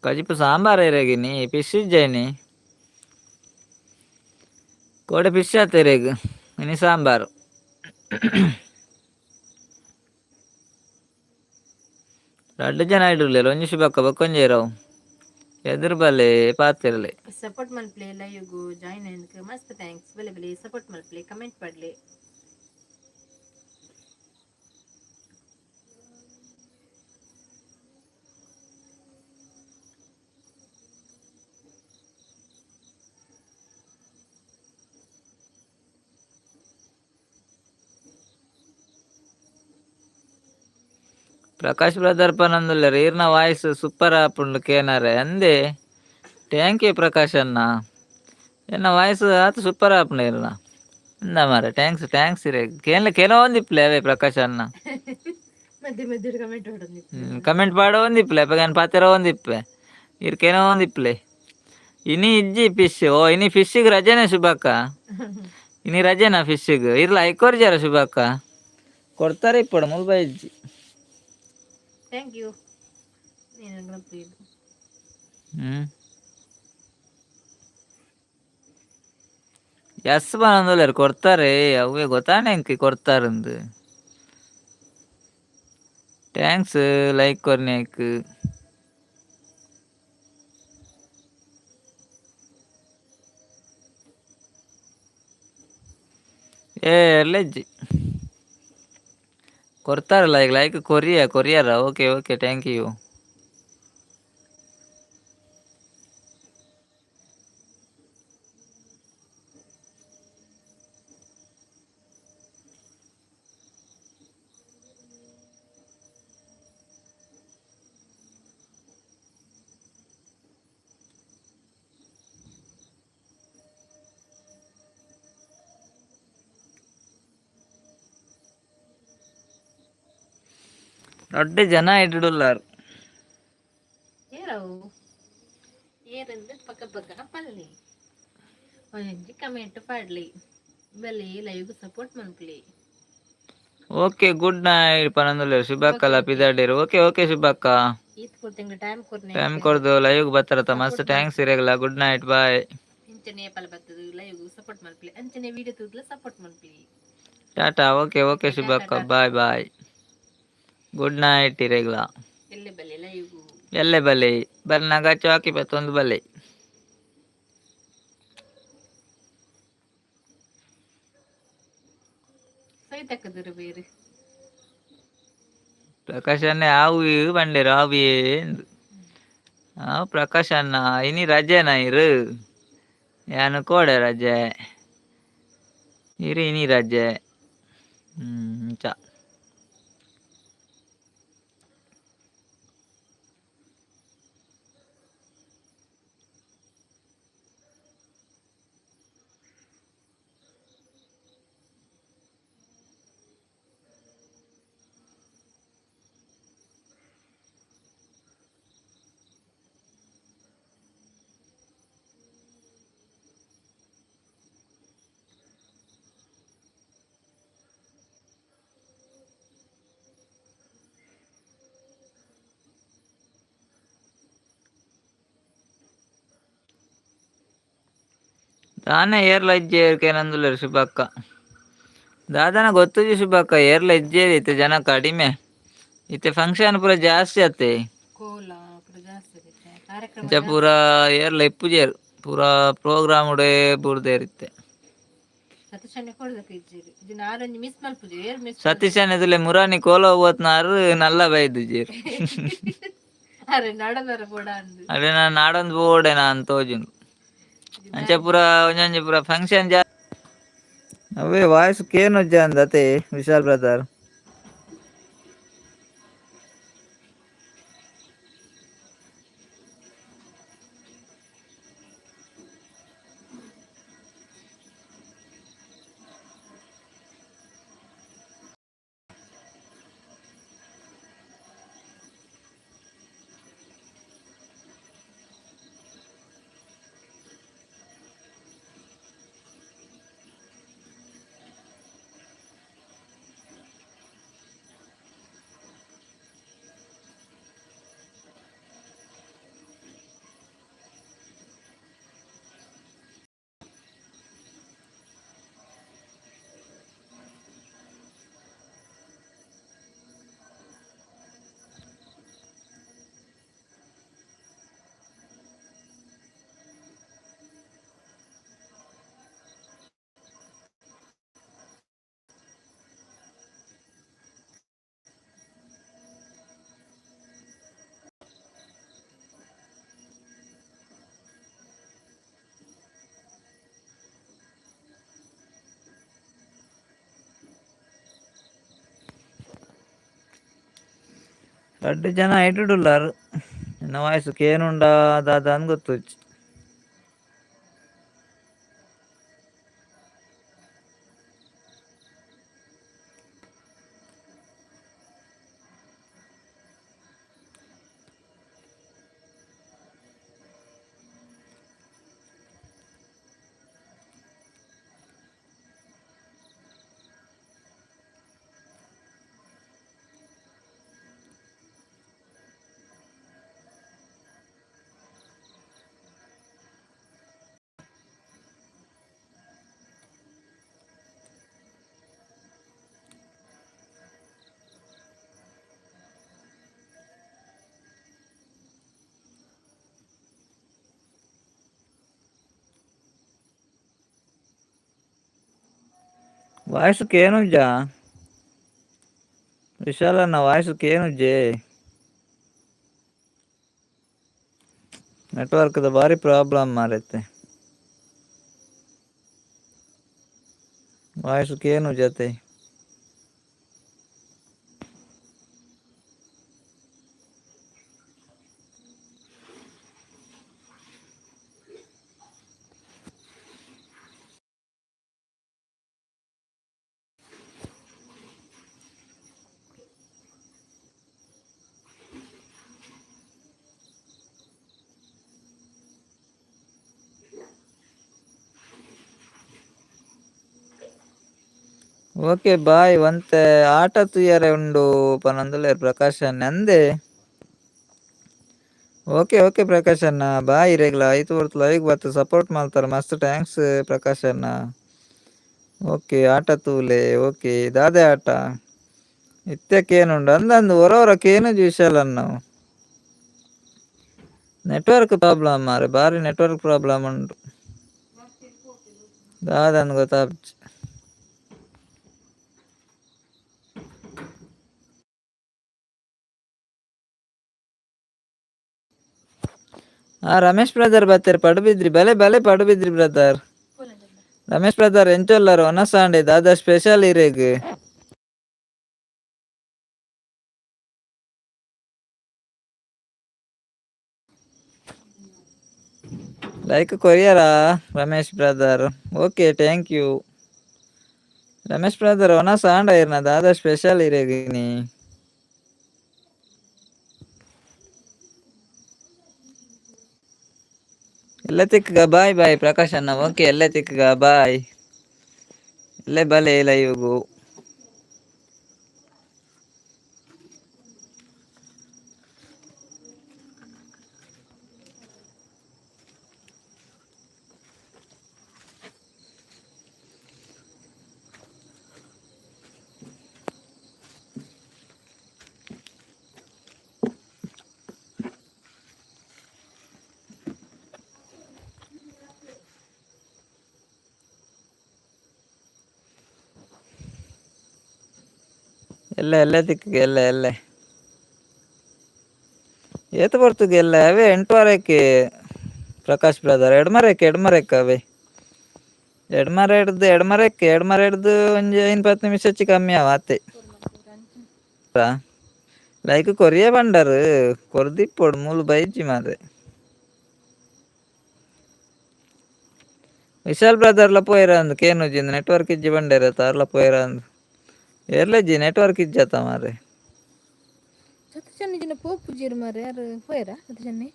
Speaker 2: ಕಜಿಪು ಸಾಂಬಾರ್ ಇರೆಗ್ ಇನಿ, ಫಿಶ್ ಇಜ್ಜ ಇನಿ? ಕೋಡೆ ಫಿಶ್ ಆತ ಇರೆಗ್, ಇನಿ ಸಾಂಬಾರು. ರಡ್ಡ್ ಜನ ಇಡುಲ್ಲೆರ್, ಒಂಜಿ ಶುಭಕ್ಕ ಬೊಕ್ಕೊಂಜಿ ಏರವು? ಎದುರು ಬಲ್ಲೆ ಪಾತೆರ್ಲೆ.
Speaker 1: ಸಪೋರ್ಟ್ ಮಲ್ಪಲೆ. ಲೈವ್ಗು ಜಾಯಿನ್ ಆಯ್ನಕ್ ಮಸ್ತ್ thanks. ಬಲೆ ಬಲೆ ಸಪೋರ್ಟ್ ಮಲ್ಪಲೆ, ಕಮೆಂಟ್ ಪಾಡ್ಲೆ.
Speaker 2: ಪ್ರಕಾಶ್ ಬ್ರದರ್ ಪನೊಂದುಲ್ಲೆರ್ ಈರ್ನ ವಾಯ್ಸ್ ಸೂಪರ್ ಆಪುಂಡು ಕೇನರೆ ಅಂದೆ. Thank you Prakash ಅಣ್ಣ. ಎನ್ನ ವಾಯ್ಸ್ ಆತ್ ಸೂಪರ್ ಆಪುಂಡು ಇರ್ನ? ಅಂದ ಮಾರ್ರೆ, thanks thanks ಇರೆಗ್. ಕೇನ್ಲೆ ಕೇನೊಂದಿಪ್ಪುಲೆ ಅವೇ ಪ್ರಕಾಶ್ ಅಣ್ಣ.
Speaker 1: ಮಧ್ಯೆ ಮಧ್ಯೆ ಕಮೆಂಟ್ ಪಾಡೊಂದಿಪ್ಪುಲೆ.
Speaker 2: ಕಮೆಂಟ್ ಪಾಡೊಂದಿಪ್ಪುಲೆ, ಅಪಗ ಯಾನ್ ಪಾತೆರೊಂದಿಪ್ಪೆ, ಈರ್ ಕೇನೊಂದಿಪ್ಪುಲೆ. ಇನಿ ಇಜ್ಜಿ ಫಿಶ್. ಓ ಇನಿ ಫಿಶ್ಗ್ ರಜೆನೆ ಶುಭಕ್ಕ? ಇನಿ ರಜೆನಾ ಫಿಶ್ಗ್? ಇರ್ಲ ಐಕ್ ಕೊರ್ಜಾರ ಶುಭಕ್ಕ? ಕೊಡ್ತಾರೆ ಇಪ್ಪಡು, ಮುಲ್ಪ ಇಜ್ಜಿ.
Speaker 1: Thank you. ನೀನು
Speaker 2: ಎಸ್ ಪನೊಂದುಲ್ಲೆರ್, ಕೊಡ್ತಾರೆ ಅವ್ವೆ ಗೊತ್ತಾಂಡ ಎಂಕ್ ಕೊಡ್ತಾರಂದು. Thanks like ಕೊರ್ನೇಕ್. ಏರ್ಲ ಇಜ್ಜಿ. ಕೊರ್ತಾರ ಲೈಕ್ ಲೈಕ್ ಕೊರಿಯ ಕೊರಿಯರ. Okay okay, thank you. ದೊಡ್ಡ ಜನ ಇಡ್ಡುಲ್ಲಾರ್.
Speaker 1: ಏರವು ಏರಂದು ಪಕ್ಕ ಪಕ್ಕ ಪಲ್ಲಿ ಒಂಜಿ ಕಮೆಂಟ್ ಪಾಡ್ಲಿ ಬಲಿ ಲೈವ್ ಸಪೋರ್ಟ್ ಮನ್ಪುಲಿ.
Speaker 2: ಓಕೆ, ಗುಡ್ ನೈಟ್ ಪನೊಂದುಲ್ಲೆರ್ ಶುಭಕ್ಕಲ.
Speaker 1: Okay, okay.
Speaker 2: ಪಿದಾಡೇರು. ಓಕೆ ಓಕೆ ಶುಭಕ್ಕ.
Speaker 1: ಈತ್ ಕೊಡ್ತಿಂಗ್ ಟೈಮ್ ಕೊರ್ನೆ.
Speaker 2: ಟೈಮ್ ಕೊರ್ದು ಲೈವ್ ಬತ್ತಾರತ, ಮಸ್ತ್ thanks ಇರೆಗ್ಲ. Good night, bye.
Speaker 1: ಇಂಚನೆ ಪಲ ಬತ್ತದು ಲೈವ್ ಸಪೋರ್ಟ್ ಮನ್ಪುಲಿ, ಅಂಚನೆ ವಿಡಿಯೋ ತೂದ್ಲ ಸಪೋರ್ಟ್ ಮನ್ಪುಲಿ.
Speaker 2: ಟಾಟಾ. ಓಕೆ ಓಕೆ ಶುಭಕ್ಕ.
Speaker 1: Tata.
Speaker 2: Bye bye, good night ಇರೆಗ್ಲ.
Speaker 1: ಎಲ್ಲೆ ಬಲೆ ಲೈವ್.
Speaker 2: ಎಲ್ಲೆ ಬಲೆ, ಬರ್ನಾಗ ಚಾಕಿ ಬತ್ತೊಂದು ಬಲೆ.
Speaker 1: ಸೈತಕ್ಕದಿರು ಬೇರೆ.
Speaker 2: ಪ್ರಕಾಶ್ ಅಣ್ಣ ಆವು ಬಂಡೇರು ಆವು. ಆ ಪ್ರಕಾಶ್ ಅಣ್ಣ, ಇನಿ ರಜೆನಾ ಇರು? ಯಾನು ಕೋಡೆ ರಜೆ ಇರು, ಇನಿ ರಜೆ. ಇಂಚ. ದಾನೆ ಏರ್ಲ ಇಜ್ಜೇರ್ ಕೇನಂದುಲ್ಲೆರ್ ಶುಭಕ್ಕ. ದಾದನ ಗೊತ್ತುಜಿ ಶುಭಕ್ಕ, ಏರ್ಲ ಇಜ್ಜೇರ್ ಇತ್ತೆ, ಜನ ಕಡಿಮೆ ಇತ್ತೆ, ಫಂಕ್ಷನ್ ಪೂರ ಜಾಸ್ತಿ ಅತ್ತೆ.
Speaker 1: ಕೋಲ ಪೂರ ಜಾಸ್ತಿ ಇರುತ್ತೆ ಕಾರ್ಯಕ್ರಮ.
Speaker 2: ಇಂಚ ಪೂರ ಏರ್ಲ ಇಪ್ಪುಜೇರ್, ಪೂರ ಪ್ರೋಗ್ರಾಮ್ ಉಡೇ ಬೂರ್ದೇರ್ ಇತ್ತೆ.
Speaker 1: ಸತೀಶಣ್ಣೆ ಕೊಡ್ದಕ್ಕೆ ಇಜ್ಜಿರಿ ಇದು ನಾರೊಂಜಿ ಮಿಸ್ ಮಲ್ಪುಜಿ ಏರ್ ಮಿಸ್.
Speaker 2: ಸತೀಶನ್ ಎದುಲೆ ಮುರಾನಿ ಕೋಲ ಹೋತ್ನಾರು ನಲ್ಲ ಬೈದುಜೇರ್.
Speaker 1: ಅರೆ ನಡದರ ಬೋಡ ಅಂದು.
Speaker 2: ಅರೆ ನಾನು ನಾಡೊಂದು ಬೋಡೆ ನಾನು ತೋಜುಂಡು. ಅಂಚ ಪೂರ ಒಂಜೊಂಜಿ ಪೂರ ಫಂಕ್ಷನ್ ಜಾ. ಅವೇ ವಾಯ್ಸ್ ಕೇನುಜ್ಜ ಅಂದತೆ ವಿಶಾಲ್ ಬ್ರದರ್. ರಡ್ಡ್ ಜನ ಐಟುಡುಲ್ಲಾರ್, ಎನ್ನ ವಾಯ್ಸ್ ಕೇನುಂಡಾ ದಾದ ಅಂದ್ ಗೊತ್ತುಜ್ಜಿ. ವಾಯ್ಸ್ ಕೇನುಜ್ಜಾ? ವಿಶಾಲಣ್ಣ ವಾಯ್ಸ್ ಕೇನುಜೆ. ನೆಟ್ವರ್ಕ್ದ ಭಾರಿ ಪ್ರಾಬ್ಲಮ್ ಮಾರೈತೆ. ವಾಯ್ಸ್ ಕೇನು ಜೊತೆ. Okay bye. ಒಂತೆ ಆಟ ತೂಯರೆ ಉಂಡು ಪನೊಂದುಲ್ಲೆರ್ ಪ್ರಕಾಶ್ ಅಣ್ಣೆ ಅಂದೆ. ಓಕೆ ಓಕೆ ಪ್ರಕಾಶ್ ಅಣ್ಣ, ಬಾಯ್. ಇರೆಗ್ಲ ಐತು ಹೊರ್ತು ಲೈವ್ ಬತ್ತು ಸಪೋರ್ಟ್ ಮಾಡ್ತಾರೆ, ಮಸ್ತ್ thanks Prakash ಅಣ್ಣ. ಓಕೆ, ಆಟ ತೂಲೆ. ಓಕೆ, ದಾದೆ ಆಟ ಇತ್ತೆಕ್ಕೇನುಂಡು ಅಂದಂದು ಒರ ಒರ ಕೇನುಜಿ ವಿಶಾಲ್ ಅಣ್ಣ. ನೆಟ್ವರ್ಕ್ ಪ್ರಾಬ್ಲಮ್ ಮಾರೆ, ಬಾರಿ ನೆಟ್ವರ್ಕ್ ಪ್ರಾಬ್ಲಮ್ ಉಂಟು. ದಾದಂದು ಗೊತ್ತಾಪ್ಜಿ. ಆ ರಮೇಶ್ ಬ್ರದರ್ ಬತ್ತೆರ್ ಪಡುಬಿದ್ರಿ. ಬಲೆ ಬಲೆ ಪಡುಬಿದ್ರಿ ಬ್ರದರ್. ರಮೇಶ್ ಬ್ರದರ್ ಎಂಚೊಲ್ಲರ್? ಒನಸಾಂಡೆ ದಾದಾ ಸ್ಪೆಷಲ್ ಇರೆಗ್? ಲೈಕ್ ಕೊರಿಯರಾ Ramesh brother? Okay, thank you Ramesh brother. ಒನಸಾಂಡ ಇರ್ನ ದಾದಾ ಸ್ಪೆಷಲ್ ಇರೆಗ್ ಇನಿ? ಎಲ್ಲ ತಿಕ್ಕಗ, ಬಾಯ್ ಬಾಯ್ ಪ್ರಕಾಶ್ ಅಣ್ಣ. ಓಕೆ, ಎಲ್ಲ ತಿಕ್ಕಗ, ಬಾಯ್. ಎಲ್ಲೇ ಬಲೆ ಲೈವ್ಗು. ಎಲ್ಲ ಎಲ್ಲ ತಿಕ್ಕಿಗೆ ಎಲ್ಲ ಎಲ್ಲ ಏತ್ ಬರ್ತದೆ ಎಲ್ಲ ಅವೇ ಎಂಟುವರೆಕ್ಕೆ ಪ್ರಕಾಶ್ ಬ್ರದರ್. ಎಡ್ಮರೆಕ್ಕೆ ಎಡ್ಮರೆಕ್ಕೆ ಅವೇ ಎಡ್ಮರ ಹಿಡ್ದು ಎಡ್ಮರೆಕ್ಕೆ ಎಡ್ಮರ ಹಿಡ್ದು ಒಂಜಿ ಐನ್ ಪತ್ತು ನಿಮಿಷ ಹೆಚ್ಚು ಕಮ್ಮಿ ಅವ ಅತ್ತೆ. ಲೈಕ್ ಕೊರಿಯ ಬಂಡರ್ ಕೊರ್ದಿಪ್ಪೊಡು ಮೂಲು ಬೈಜಿ ಮಾರ್ರೆ. ವಿಶಾಲ್ ಬ್ರದರ್ಲ ಪೋಯಿರ ಅಂದ್ ಕೇನುಜಿ. ನೆಟ್ವರ್ಕ್ ಇಜ್ಜಿ ಬಂಡೇರ ತಾರ್ಲ ಪೋಯಿರ ಅಂದ್. ಏರ್ಲೆಜ್ಜಿ ನೆಟ್ವರ್ಕ್ ಇಜ್ಜತ್ತ ಮಾರ್ರೆ.
Speaker 1: ಸತ್ಯಚನ್ನಿ ಜಿನ ಪೋಪುಜೆರ್ ಮಾರ್ರೆ. ಯಾರು ಪೋಯೆರಾ ಸತ್ಯಚನ್ನಿ?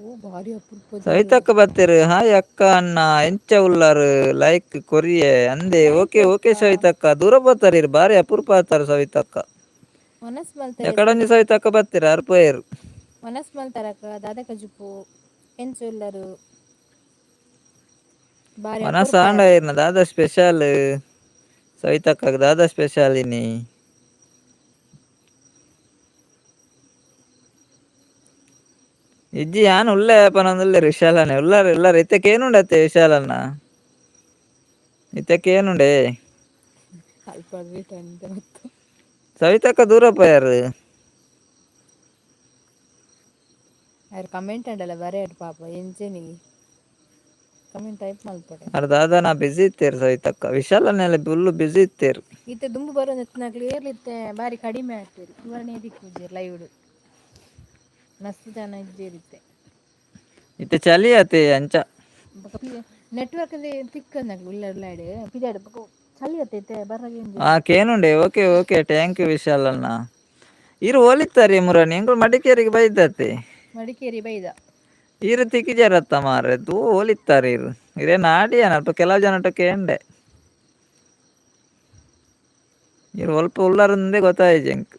Speaker 1: ಓ ಭಾರಿ ಅಪರೂಪದ.
Speaker 2: ಸವಿತಕ್ಕ ಬತ್ತೆರ್. ಹಾಯ್ ಅಕ್ಕ ಅಣ್ಣ, ಎಂಚ ಉಲ್ಲರ್? ಲೈಕ್ ಕೊರಿಯೆ ಅಂದೆ. ಓಕೆ ಓಕೆ ಸವಿತಕ್ಕ. ದೂರ ಪೋತಾರ ಇರ್, ಬಾರಿ ಅಪರೂಪ ಆತಾರ ಸವಿತಕ್ಕ.
Speaker 1: ಮನಸ್ ಮಲ್ತಾರೆ.
Speaker 2: ಎಕಡೊಂಜಿ ಸವಿತಕ್ಕ ಬತ್ತೆರ್, ಆರ್ ಪೋಯೆರ್.
Speaker 1: ಮನಸ್ ಮಲ್ತಾರಕ್ಕ? ದಾದ ಕಜುಪು? ಎಂಚ ಉಲ್ಲರು? ಬಾರಿ
Speaker 2: ಮನಸ್
Speaker 1: ಅಪರೂಪ.
Speaker 2: ಆಂಡ ಇರ್ನ ದಾದಾ ಸ್ಪೆಷಲ್? ಸವಿತಕ್ಕ ದಾದಾ ಸ್ಪೆಷಲ್ ಇನಿ? ಇಜ್ಜಿ, ಯಾನ್ ಉಲ್ಲೆ ಪನೊಂದುಲ್ಲೆರ್ ವಿಶಾಲನೆ. ಉಲ್ಲಾರ ಉಲ್ಲಾರ. ಇತ್ತೆ ಕೇನುಂಡತ್ತೆ ವಿಶಾಲಣ್ಣ? ಇತ್ತೆ ಕೇನುಂಡೆ?
Speaker 1: ಅಲ್ಪ ಮತ್ತು
Speaker 2: ಸವಿತಕ್ಕ ದೂರ ಪೋಯರ್.
Speaker 1: ಆರ್ ಕಮೆಂಟ್ ಅಂಡಲ ಬರೆಯಡ್ ಪಾಪ ಎಂಚೆನಿ ಕಮೆಂಟ್ ಟೈಪ್ ಮಲ್ಪಡೆ.
Speaker 2: ಅರ್ ದಾದಾ ನಾ ಬಿಸಿ ಇತ್ತೇರ್ ಸವಿತಕ್ಕ. ವಿಶಾಲನೆಲ್ಲ ಫುಲ್ ಬಿಸಿ ಇತ್ತೇರ್.
Speaker 1: ಇತ್ತೆ ದುಂಬು ಬರೋದಿತ್ತಿನಕ್ಲು ಏರ್ಲಿತ್ತೆ ಬಾರಿ ಕಡಿಮೆ ಆಗ್ತೀರಿ. ಇವರನೇ ದಿಕ್ಕುಜೆರ್ ಲೈವ್ಡ್. ಮಸ್ತ್ ಜನ ಇಜ್ಜೆರ್ ಇತ್ತೆ.
Speaker 2: ಇತ್ತೆ ಚಳಿ ಆತೆ ಅಂಚ.
Speaker 1: ನೆಟ್ವರ್ಕ್ ತಿಕ್ಕಂದಕ್ಲು ಉಲ್ಲರ್ ಲಾಡ್ ಪಿದಾಡ್ ಬೊಕ ಚಳಿ ಅತ್ತ ಇತ್ತೆ ಬರ್ರಗೆ.
Speaker 2: ಆ ಕೇನುಂಡೆ. Okay okay, thank you Vishal ಅಣ್ಣ. ಇರು ಓಲಿತ್ತಾರೆ ಮುರಾನಿ ಎಂಕುಲು ಮಡಿಕೇರಿಗೆ ಬೈದತ್ತೆ.
Speaker 1: ಮಡಿಕೇರಿ ಬೈದ.
Speaker 2: ಈರು ತಿಕ್ಕಿಜಾರತ್ತ ಮಾರ್ರೆ. ತೂ ಓಲಿತ್ತಾರೆ ಇರು ಇರೇನ ಆಡಿಯಾನ ಅಲ್ಪ ಕೆಲವು ಜನಟ ಕೇಂಡೆ. ಇರು ಒಲ್ಪ ಉಲ್ಲರಂದೇ ಗೊತ್ತಾಯ್ಜಿ ಎಂಕ್.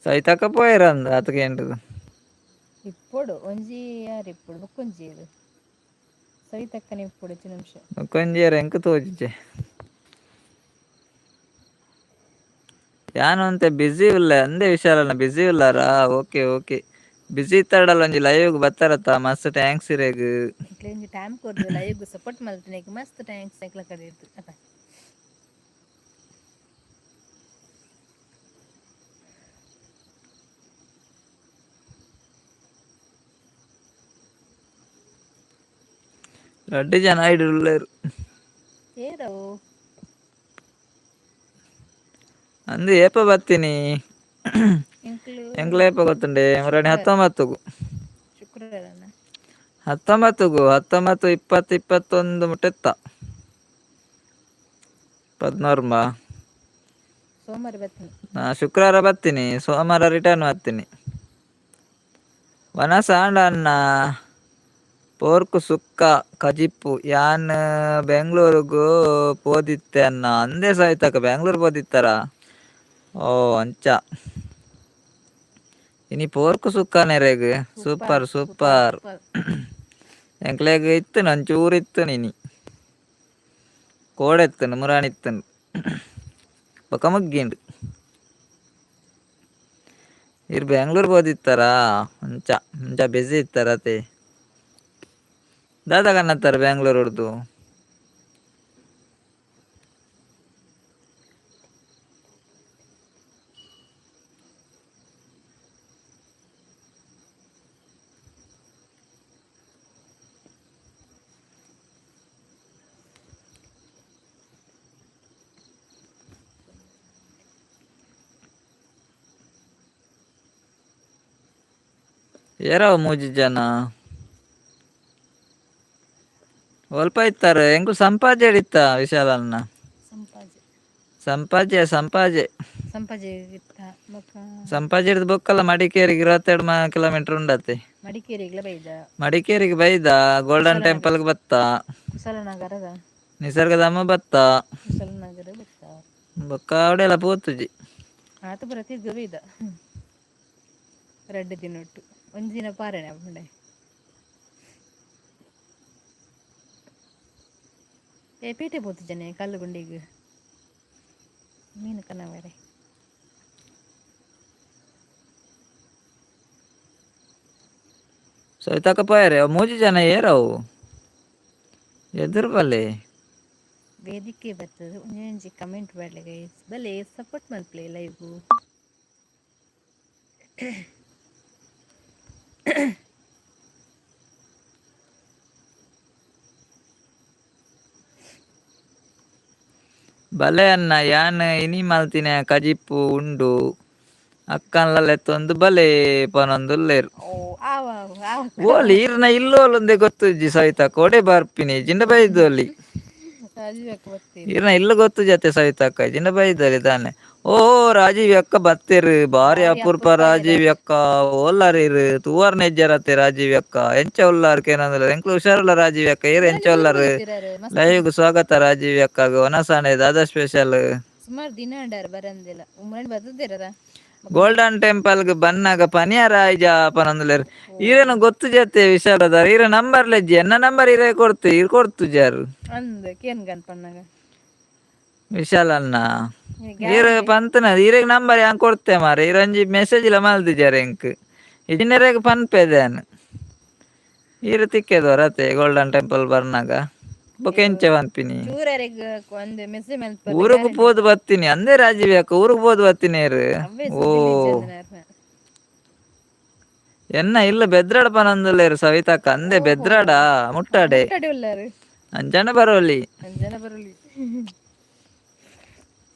Speaker 2: ಸೈತಕ್ಕ ಪೋಯೆರಂದ್ ಆತ್ ಕೇಂಡುದು.
Speaker 1: ಇಪ್ಪೊಡು ಒಂಜಿ ಯಾರು ಇಪ್ಪೊಡು ಬೊಕ್ಕೊಂಜಿ ಇರು ಸವಿತಕ್ಕನೆ ಇಪ್ಪೊಡು ಹೆಚ್ಚು ನಿಮಿಷ.
Speaker 2: ಬೊಕ್ಕೊಂಜಿಯರ್ ಎಂಕ್ ತೋಜಿಜೆ. ಯಾನ್ ಒಂತೆ ಬಿಸಿ ಉಲ್ಲೆ ಅಂದೆ ವಿಶಾಲಣ್ಣ. ಬಿಸಿ ಉಲ್ಲಾರಾ? Okay okay. ಬಿಸಿ ಇತ್ತಡಲ ಒಂಜಿ ಲೈವ್ ಬತ್ತಾರತ್ತ, ಮಸ್ತ್ thanks ಇರೆಗ್.
Speaker 1: ಇಕ್ಲೆ ಒಂಜಿ ಟೈಮ್ ಕೊರ್ದು ಲೈವ್ ಸಪೋರ್ಟ್ ಮಲ್ತಿನೆಕ್ ಮಸ್ತ್ thanks ಎಂಕ್ಲ ಕಡೆರ್ದ್ ಅತ.
Speaker 2: ರಡ್ಡ್ ಜನ ಐಡುಲ್ಲೆರ್.
Speaker 1: ಏರವು?
Speaker 2: ಅಂದು ಏಪ ಬತ್ತೀನಿ?
Speaker 1: ಎಂಕ್ಲು.
Speaker 2: ಎಂಕ್ಲ ಏಪ ಗೊತ್ತುಂಡೆ ಮುರಾಣಿ?
Speaker 1: ಶುಕ್ರವಾರ.
Speaker 2: 19ಗು.
Speaker 1: ಶುಕ್ರವಾರನ?
Speaker 2: 19ಗು, 19, 20, 21 ಮುಟ್ಟೆತ್ತ ಪದ್ನೋರ್ಮ.
Speaker 1: ಸೋಮವಾರ ಬರ್ತೀನಿ.
Speaker 2: ನಾ ಶುಕ್ರವಾರ ಬರ್ತೀನಿ, ಸೋಮವಾರ ರಿಟರ್ನ್ ಬರ್ತೀನಿ. ವನಸ ಆಂಡ ಅಣ್ಣ? ಪೋರ್ಕು ಸುಕ್ಕ ಕಜಿಪ್ಪು. ಯಾನ್ ಬೆಂಗ್ಳೂರುಗು ಪೋದಿತ್ತೆ ಅನ್ನ ಅಂದೇ ಸಹಿತಕ್ಕ. ಬೆಂಗ್ಳೂರು ಪೋದಿತ್ತಾರ? ಓ, ಅಂಚ. ಇನಿ ಪೋರ್ಕು ಸುಕ್ಕನೆರೆಗ್? Super super. ಎಂಕ್ಲೆಗ್ ಇತ್ತು, ಒಂಚೂರು ಇತ್ತು. ಇನಿ ಕೋಡೆತ್ತನು ಮುರಾಣಿ ಇತ್ತನು, ಬೊಕ ಮುಗ್ಗಿಂಡು. ಇರ್ ಬೆಂಗ್ಳೂರು ಪೋದಿತ್ತಾರಾ? ಅಂಚ ಅಂಚ ಬಿಸಿ ಇತ್ತಾರತೆ. ದಾದ ಕನ್ನತ್ತಾರ ಬೆಂಗ್ಳೂರು ಹುಡ್ದು? ಏರವ ಮೂಜಿ ಜನ ಒಲ್ಪ ಇತ್ತಾರೆ? ಎಂಕು ಸಂಪಾಜೆ ಇತ್ತ ವಿಶಾಲನ್ನ.
Speaker 1: ಸಂಪಾಜೆ.
Speaker 2: ಸಂಪಾಜೆ, ಸಂಪಾಜೆ.
Speaker 1: ಸಂಪಾಜೆ ಇತ್ತ ಬೊಕ್ಕ?
Speaker 2: ಸಂಪಾಜೆ ಹಿಡ್ದು ಬೊಕ್ಕಲ್ಲ ಮಡಿಕೇರಿಗೆ 22 ಕಿಲೋಮೀಟರ್ ಉಂಡತೆ.
Speaker 1: ಮಡಿಕೇರಿಗ್ಲ ಬೈದ?
Speaker 2: ಮಡಿಕೇರಿಗೆ ಬೈದ, ಗೋಲ್ಡನ್
Speaker 1: ಕುಶಲನಗರ.
Speaker 2: ಟೆಂಪಲ್ಗೆ ಬತ್ತ.
Speaker 1: ಕುಶಲನಗರದ.
Speaker 2: ನಿಸರ್ಗಧಾಮ ಬತ್ತ.
Speaker 1: ಕುಶಲನಗರ ಬತ್ತ.
Speaker 2: ಬೊಕ್ಕ ಅವಡೆಲ್ಲ ಪೋತುಜಿ.
Speaker 1: ಆತ ಪೂರ ತಿರ್ಗ ಬೈದ ರಡ್ಡ್ ದಿನೊಟ್ಟು. ಒಂಜಿ ದಿನ ಪಾರಣೆ ಆಪುಂಡೆ. ಏ, ಪೇಟೆ ಪೋತುಜನೆ ಕಲ್ಲುಗುಂಡಿಗ್ ಮೀನು ಕನವರೆ?
Speaker 2: ಸವಿತಕ್ಕ ಪೋಯರೆ? ಮೂಜಿ ಜನ ಏರವು? ಎದುರು ಬಲ್ಲೆ.
Speaker 1: ವೇದಿಕೆ ಬರ್ತದೆ, ಒಂಜಿ ಕಮೆಂಟ್ ಪಾಡ್ಲೆ ಗೈಸ್. ಬಲೆ ಸಪೋರ್ಟ್ ಮಲ್ಪಲೆ ಲೈವ್.
Speaker 2: ಬಲೆ ಅನ್ನ, ಯಾನ್ ಇನಿ ಮಲ್ತಿನ ಕಜಿಪ್ಪು ಉಂಡು, ಅಕ್ಕನ್ಲ ಲೆತ್ತೊಂದು ಬಲೆ ಪನೊಂದುಲ್ಲೆರ್.
Speaker 1: ಓ, ಆವ ಆವ.
Speaker 2: ಓಲಿ ಈರ್ನ ಇಲ್ಲೋಲೊಂದೆ ಗೊತ್ತುಜ್ಜಿ ಸವಿತಕ್ಕ, ಒಡೆ ಬರ್ಪಿನಿ ಜಿಂಡ ಬೈದೊಲಿ.
Speaker 1: ರಾಜೀವ್ ಅಕ್ಕ ಬರ್ತೀರಿ.
Speaker 2: ಈರ್ನ ಇಲ್ಲ ಗೊತ್ತು ಜತೆ ಸವಿತಕ್ಕ, ಜಿಂಡ ಬೈದೊಲಿ ತಾನೆ. ಓ, ರಾಜೀವ್ ಅಕ್ಕ ಬತ್ತೇರು, ಬಾರಿ
Speaker 1: ಬಾರಿ
Speaker 2: ಅಪೂರ್ಪ.
Speaker 1: ಅಪರೂಪ.
Speaker 2: ರಾಜೀವ್ ಅಕ್ಕ ಓಲ್ಲಾರ್ ಇರು? ತೂವರ್ ನೆಜ್ಜರತ್ತೆ. ರಾಜೀವ್ ಅಕ್ಕ ಎಂಚ ಉಲ್ಲಾರ್ ಕೇನಂದ್ರೆ, ಎಂಕ್ಲು ಹುಷಾರುಲ್ಲ ರಾಜೀವ್ ಅಕ್ಕ, ಈರ್ ಎಂಚ ಉಲ್ಲಾರ್?
Speaker 1: ಮಸ್ತ್.
Speaker 2: ಲೈವ್ ಸ್ವಾಗತ ರಾಜೀವ್ ಅಕ್ಕಗ್. ವನಸಾಣೆ ದಾದಾ ಸ್ಪೆಷಲ್?
Speaker 1: ಸುಮಾರು ದಿನ ಅಂಡಾರ ಬರಂದಿಲ್ಲ, ಉಮ್ಮರಣಿ ಬರ್ತದಿರದ.
Speaker 2: ಗೋಲ್ಡನ್ ಟೆಂಪಲ್ ಗ್ ಬನ್ನಾಗ ಪನಿಯಾರ ಆಯ್ಜ ಪನೊಂದುಲ್ಲೆರ್. ಈರೆನ ಗೊತ್ತು ಜತೆ ವಿಶಾಲದಾರ್, ಈರ ನಂಬರ್ ಲೆಜ್ಜಿ. ಎನ್ನ ನಂಬರ್ ಇರೇ ಕೊಡ್ತು, ಇರ್ ಕೊಡ್ತು ಜಾರು.
Speaker 1: ಅಂದ್ ಕೇನ್ ಗನ್ ಪಣ್ಣಗ.
Speaker 2: ವಿಶಾಲ್ ಅಣ್ಣ, ಈರ್ ಪಂತನ ಈರೆಗ್ ನಂಬರ್ ಯಾನ್ ಕೊಡ್ತೆ ಮಾರೆ. ಈರೊಂಜಿ ಮೆಸೇಜ್ ಲ ಮಲ್ದಿಜಾರ್ ಎಂಕ್. ಇಜಿನರೆಗ್ ಪನ್ಪೆದಾನ್. ಈರ್ ತಿಕ್ಕೆದವರತೆ ಗೋಲ್ಡನ್ ಟೆಂಪಲ್ ಬರ್ನಾಗ? ಬೊಕ ಎಂಚ ಪನ್ಪಿನಿ?
Speaker 1: ಚೂರರೆಗ್ ಒಂದು ಮೆಸೇಜ್ ಮಲ್ಪರೆ.
Speaker 2: ಊರುಗು ಪೋದು ಬತ್ತೀನಿ ಅಂದೇ ರಾಜೀವ್ ಅಕ್ಕ, ಊರುಗು ಪೋದು ಬತ್ತೀನಿ.
Speaker 1: ಅವೇ.
Speaker 2: ಓ, ಎನ್ನ ಇಲ್ಲ ಬೆದ್ರಾಡ ಪನೊಂದುಲ್ಲೆರ್ ಸವಿತಕ್ಕ ಅಂದೆ. ಬೆದ್ರಾಡ ಮುಟ್ಟಾಡೆ?
Speaker 1: ಮುಟ್ಟಾಡೆ ಉಲ್ಲಾರು.
Speaker 2: ಅಂಚನೆ ಬರೋಲಿ.
Speaker 1: ಅಂಜನ ಬರಲಿ.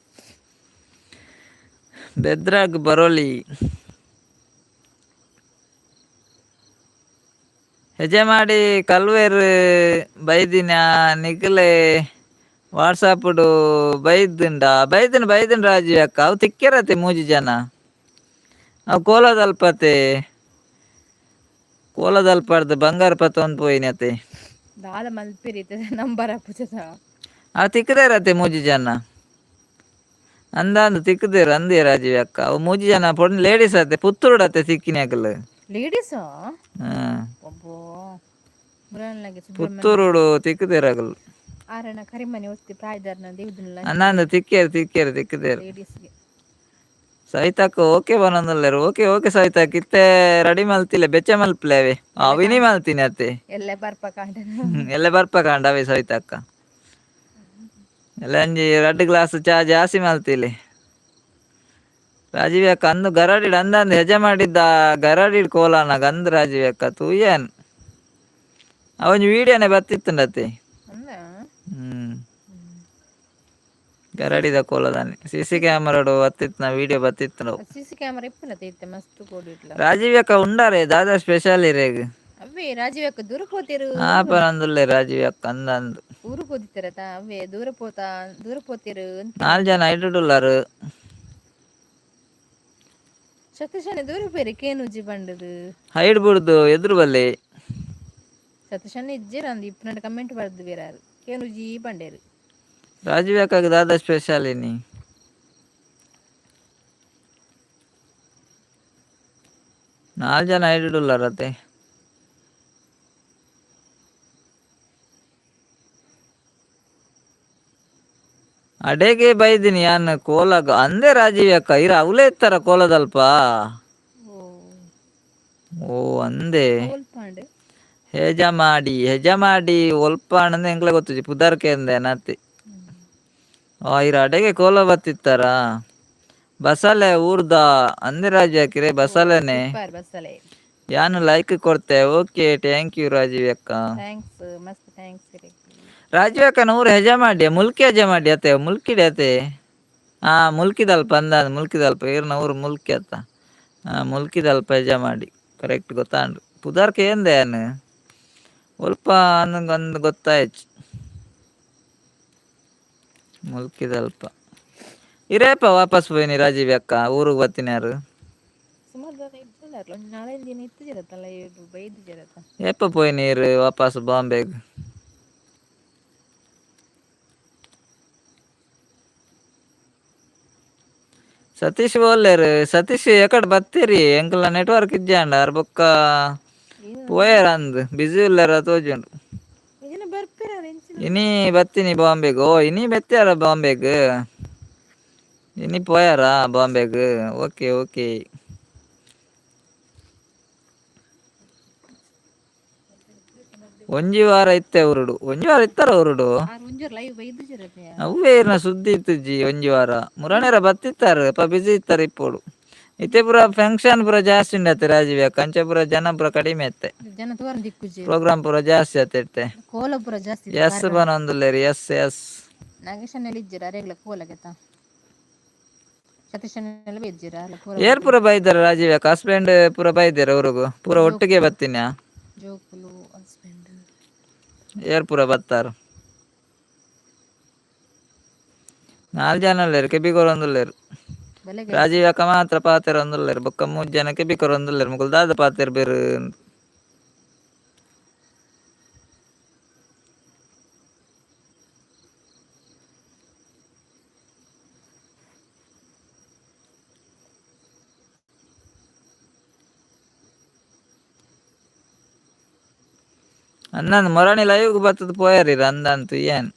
Speaker 2: ಬೆದ್ರಾಗ್ ಬರೋಲಿ. ಹೆಜಮಾಡಿ ಕಲ್ವೇರ್ ಬೈದಿನ ನಿಗಲೆ ವಾಟ್ಸಾಪ್ಡು ಬೈದುಂಡ? ಬೈದನ್ ಬೈದನ್ ರಾಜೀವ್ ಅಕ್ಕ. ಅವು ತಿಕ್ಕೆರತೆ ಮೂಜಿ ಜನ. ಅವು ಕೋಲದಲ್ಪತೆ, ಕೋಲದಲ್ಪಡ್ದು ಬಂಗಾರ ಪತ್ತೊಂದು ಪೋಯಿನತೆ.
Speaker 1: ದಾದ ಮಲ್ಪಿರಿ ನಂಬರ್ ಆಪುಜದ.
Speaker 2: ಆ ತಿಕ್ಕದೇರತೆ ಮೂಜಿ ಜನ ಅಂದಾಂದು ತಿಕ್ಕದೇರು ಅಂದೇ ರಾಜೀವ್ ಅಕ್ಕ. ಅವು ಮೂಜಿ ಜನ ಪೊಣ್ಣು ಲೇಡೀಸ್ ಅತ್ತೆ, ಪುತ್ತೂರುಡತ್ತೆ ತಿಕ್ಕಿನಕಲ್.
Speaker 1: ಲೇಡೀಸಾ?
Speaker 2: ಹ್ಮ್.
Speaker 1: ಒಬ್ಬೋ ಮುರನ್ಲಾಗೆ ಸುಬ್ರಹ್ಮಣ್ಯ.
Speaker 2: ಪುತ್ತೂರುಡು ತಿಕ್ಕದೇರಗಲ್.
Speaker 1: ಆರಣ ಕರಿಮನೆ ಒತ್ತಿ ಪ್ರಾಯದಾರನ ದೇವ್ದನ್ಲ.
Speaker 2: ಅಂದಾಂದು ತಿಕ್ಕೇರು ತಿಕ್ಕೇರು ತಿಕ್ಕದೇರು.
Speaker 1: ಲೇಡೀಸ್ಗೆ.
Speaker 2: ಸವಿತಕ್ಕ ಓಕೆ ಬನೊಂದುಲ್ಲೆರ್. ಓಕೆ ಓಕೆ ಸವಿತಕ್ಕ, ಇತ್ತೆ ರೆಡಿ ಮಲ್ತಿಲ್ಲ, ಬೆಚ್ಚ ಮಲ್ಪಲೆ ಅವೆ. ಅವಿನಿ ಮಲ್ತೀನಿ ಅತ್ತೆ.
Speaker 1: ಎಲ್ಲೆ ಬರ್ಪ ಕಾಂಡನ.
Speaker 2: ಎಲ್ಲೆ ಬರ್ಪ ಕಾಂಡ ಅವೆ ಸವಿತಕ್ಕ. ಎಲ್ಲ ಅಂಜಿ ರಡ್ಡ್ ಗ್ಲಾಸ್ ಚಾ ಜಾಸ್ತಿ ಮಲ್ತಿಲ್ಲಿ ರಾಜೀವ್ ಅಕ್ಕ. ಅಂದು ಗರಡಿಡ್ ಅಂದಂದು ಹೆಜ ಮಾಡಿದ್ದ ಗರಡಿಡ್ ಕೋಲಾನ ಗಂದ್ ರಾಜೀವ್ ಅಕ್ಕ ತೂಯನ್. ಅವೊಂಜಿ ವೀಡಿಯೋನೆ ಬತ್ತಿತ್ತುಂಡತೆ.
Speaker 1: ಅಂದ.
Speaker 2: ಹ್ಮ್, ಗರಡಿದ ಕೋಲದಾನಿ ಸಿ ಸಿ ಕ್ಯಾಮರಾಡು ಬತ್ತಿತ್ತು, ವೀಡಿಯೋ ಬತ್ತಿತ್ತು ನಾವು.
Speaker 1: ಸಿ ಸಿ ಕ್ಯಾಮರಾ ಇಪ್ಪುನ ಇತ್ತೆ ಮಸ್ತ್ ಕೋಡಿಟ್ಲ.
Speaker 2: ರಾಜೀವ್ ಅಕ್ಕ ಉಂಡಾರೆ, ದಾದಾ ಸ್ಪೆಷಲ್ ಇರೇಗ್?
Speaker 1: ಅವೇ ರಾಜೀವ್ ಅಕ್ಕ ದೂರ ಪೋತಿರು.
Speaker 2: ಆ ಪನೊಂದುಲ್ಲೆ ರಾಜೀವ್ ಅಕ್ಕ ಅಂದ ಅಂದು.
Speaker 1: ಊರು ಪೋದಿತ್ತಾರತ, ಅವೇ ದೂರ ಪೋತಾ, ದೂರ ಪೋತಿರು ಅಂತ.
Speaker 2: ನಾಲ್ ಜನ ಐಡುಡುಲ್ಲಾರು.
Speaker 1: ಸತೀಶನ ದೂರ ಪೇರೆ ಕೇನುಜಿ ಬಂಡದು.
Speaker 2: ಹೈಡ್ ಬುಡ್ದು ಎದುರು ಬಲ್ಲೆ.
Speaker 1: ಸತೀಶನ ಇಜ್ಜೆರ್ ಅಂದ್ ಇಪ್ಪುನಟ ಕಮೆಂಟ್ ಬರ್ದು ಬೇರಾರು ಕೇನುಜಿ ಪಂಡೇರು.
Speaker 2: ರಾಜೀವ್ ಅಕ್ಕಗ್ ದಾದಾ ಸ್ಪೆಷಲ್ ಇನಿ? ನಾಲ್ ಜನ ಐಡುಡುಲ್ಲಾರತೆ. ಅಡೆಗೆ ಬೈದಿನಿ ಯಾನ್ ಕೋಲಾಗ ಅಂದೆ. ರಾಜೀವ್ ಅಕ್ಕ ಇರ ಅವಲೇ ಇತ್ತಾರ ಕೋಲದಲ್ಪ.
Speaker 1: ಓ.
Speaker 2: ಓ ಅಂದೆ.
Speaker 1: ಓಲ್ಪಾಂಡ್?
Speaker 2: ಹೆಜಮಾಡಿ, ಹೆಜಮಾಡಿ ಒಲ್ಪ ಅಂದ್ ಎಂಕ್ಲೆ ಗೊತ್ತುಜಿ, ಪುದರ್ಕೆ ಅಂದೆ ನತ್ತಿ. ಆ ಇರ ಅಡೆಗೆ ಕೋಲ ಬತ್ತಿತ್ತಾರ. ಬಸಲೆ ಊರ್ದ ಅಂದೆ ರಾಜೀವ್ ಅಕ್ಕಿರೆ.
Speaker 1: ಓ.
Speaker 2: ಬಸಲೆನೆ.
Speaker 1: ಸೂಪರ್ ಬಸಲೆ.
Speaker 2: ಯಾನು ಲೈಕ್ ಕೊಡ್ತೆ. ಓಕೆ, thank you Rajiv ಅಕ್ಕ.
Speaker 1: Thanks, ಮಸ್ತ್ thanks ಇರೆಗ್.
Speaker 2: ರಾಜೀವ್ ಅಕ್ಕನ ಊರು ಹೆಜಮಾಡಿಯ, ಮುಲ್ಕಿ ಹೆಜಮಾಡಿ ಅತ್ತೆ, ಮುಲ್ಕಿಡೆ ಅತ್ತೆ. ಹಾ, ಮುಲ್ಕಿದಲ್ಪ ಅಂದ, ಮುಲ್ಕಿದಲ್ಪ ಈರ್ನ ಊರು ಮುಲ್ಕಿ ಅತ್ತ. ಹಾ, ಮುಲ್ಕಿದಲ್ಪ ಹೆಜಮಾಡಿ, ಕರೆಕ್ಟ್ ಗೊತ್ತಾಂಡು. ಪುದರ್ಕೆ ಏಂದೆ ಯಾನ್ ಒಲ್ಪ ಅಂದ್ ಗೊತ್ತಾಯ್ತು, ಮುಲ್ಕಿದಲ್ಪ. ಇರೇಪ ವಾಪಸ್ ಪೋಯಿನಿ ರಾಜೀವ್ ಅಕ್ಕ, ಊರಿಗೆ ಬತ್ತಿನಾರು?
Speaker 1: ಸುಮಾರು ಜನ ಇಜ್ಜಂಡಾರ್ಲ, ಒಂಜಿ ನಾಲೈದು ದಿನ ಇತ್ತಿಜರತ್ತಲ್ಲ, ಬೈದಿಜರತ್ತ.
Speaker 2: ಏಪ ಪೋಯಿನಿ ಇರು ವಾಪಸ್ ಬಾಂಬೆಗ್? ಸತೀಶ್ ಓಲ್ಲೇರು ಸತೀಶ್? ಎಕಡ್ ಬತ್ತೀರಿ, ಎಂಕಲ್ನ ನೆಟ್ವರ್ಕ್ ಇಜ್ಜಾಂಡ ಅರ್ ಬೊಕ್ಕ ಪೋಯೆರ್ ಅಂದ್, ಬಿಸಿ ಉಲ್ಲೆರ ತೋಜುಂಡು.
Speaker 1: ಇಜಿನ ಬರ್ಪೇರ ಎಂಚಿನ?
Speaker 2: ಇನಿ ಬತ್ತೀನಿ ಬಾಂಬೆಗ್. ಓ, ಇನಿ ಬತ್ತಿಯಾರ ಬಾಂಬೆಗ್? ಇನಿ ಪೋಯಾರಾ ಬಾಂಬೆಗ್? Okay okay. ಒಂಜಿ ವಾರ ಇತ್ತೆ ಊರುಡು, ಒಂಜಿ ವಾರ ಇತ್ತಾರ ಊರುಡು.
Speaker 1: ಆರ್ ಒಂಜೊರು ಲೈವ್ ಬೈದಿಜರತ್ತೆ.
Speaker 2: ಅವ್ವೇ ಇರ್ನ ಸುದ್ದಿ ಇತ್ತುಜಿ ಒಂಜಿ ವಾರ. ಮುರಾಣೇರ ಬತ್ತಿತ್ತಾರೆ ಅಪ್ಪ, ಬಿಸಿ ಇತ್ತಾರೆ ಇಪ್ಪೋಡು. ಇತ್ತೆ ಪೂರ ಫಂಕ್ಷನ್ ಪೂರ ಜಾಸ್ತಿ ಉಂಡತ್ತೆ ರಾಜೀವ್ ಅಕ್ಕ, ಅಂಚೆ ಪೂರ ಜನ ಪೂರ ಕಡಿಮೆ ಇತ್ತೆ.
Speaker 1: ಜನ ತೋರನ್ ದಿಕ್ಕುಜಿ.
Speaker 2: ಪ್ರೋಗ್ರಾಮ್ ಪೂರ ಜಾಸ್ತಿ ಆತ ಇತ್ತೆ.
Speaker 1: ಕೋಲ ಪೂರ ಜಾಸ್ತಿ ಇತ್ತು
Speaker 2: ಎಸ್
Speaker 1: ಕಾರ್ಯಕ್ರಮ.
Speaker 2: ಬನೊಂದುಲ್ಲೇರಿ, ಎಸ್ ಎಸ್.
Speaker 1: ನಾಗೇಶನೆಲ್ಲ ಇಜ್ಜಿರ, ಅರೆಗ್ಲ ಕೋಲಗೆತ ಸತೀಶನೆಲ್ಲ ಬೈದಿರ ಅಲ್ಲ ಕೋಲ.
Speaker 2: ಏರ್ ಪೂರ ಬೈದಾರ ರಾಜೀವ್ ಅಕ್ಕ? ಹಸ್ಬೆಂಡ್ ಪೂರ ಬೈದಾರ ಊರುಗು? ಪೂರ ಒಟ್ಟಿಗೆ ಬತ್ತೀನಿ.
Speaker 1: ಜೋಕುಲು, ಹಸ್ಬೆಂಡ್.
Speaker 2: ಏರ್ ಪೂರ ಬತ್ತಾರ? ನಾಲ್ ಜನ ಉಲ್ಲೇರು, ಕೆಬಿ ಕೊರೊಂದುಲ್ಲೇರು.
Speaker 1: ಬಲೆ.
Speaker 2: ರಾಜೀವ್ ಅಕ್ಕ ಮಾತ್ರ ಪಾತೆರೊಂದುಲ್ಲೇರು, ಬೊಕ್ಕ ಮೂಜಿ ಜನ ಕೆಬಿ ಕೊರೊಂದುಲ್ಲೇರು. ಮುಕುಲು ದಾದ ಪಾತೆರ್ ಬೇರು? ಅಂದಂದು ಮೊರಾಣಿ ಲೈವ್ಗೆ ಬತ್ತದ ಪೋಯಾರ ಅಂದಂತು. ಏನ್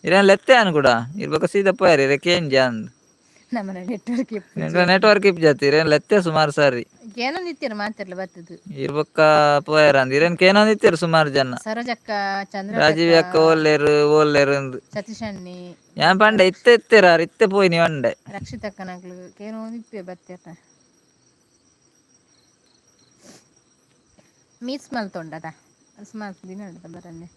Speaker 2: ಇರೇನ್ ಲೆತ್ತೆ ಅನ್ ಕೂಡ ಇರ್ಬೇಕ, ಸೀದಾ ಪೋಯಾರ ಇರಕ್ಕೆ ಕೇಂಜ ಅಂದ್.
Speaker 1: ನಮ್ಮ ನೆಟ್ವರ್ಕ್.
Speaker 2: ನೆಟ್ವರ್ಕ್ ಇಪ್ ಜಾತಿ ಇರೇನ್ ಲೆತ್ತೆ ಸುಮಾರು ಸಾರಿ.
Speaker 1: ಏನೊಂದು ಇತ್ತೀರ ಮಾತಿರ್ಲ ಬತ್ತದು.
Speaker 2: ಇರ್ಬೊಕ್ಕ ಪೋಯಾರ ಅಂದ್, ಇರೇನ್ ಕೇನೊಂದು ಇತ್ತೀರ ಸುಮಾರು ಜನ.
Speaker 1: ಸರೋಜಕ್ಕ, ಚಂದ್ರ.
Speaker 2: ರಾಜೀವ್ ಅಕ್ಕ ಓಲ್ಲೇರು ಓಲ್ಲೇರು ಅಂದ್.
Speaker 1: ಸತೀಶ್ ಅಣ್ಣಿ.
Speaker 2: ಯಾನ್ ಪಂಡೆ ಇತ್ತೆ ಇತ್ತೀರ, ಇತ್ತೆ ಪೋಯಿ ನೀ ಪಂಡೆ.
Speaker 1: ರಕ್ಷಿತಕ್ಕನಕ್ಲು ಕೇನೊಂದು ಇಪ್ಪೆ ಬತ್ತೀರ. ಮಿಸ್ ಮಲ್ತೊಂಡದ ಸುಮಾರು ದಿನ ಉಂಟದ ಬರನ್ನೆ.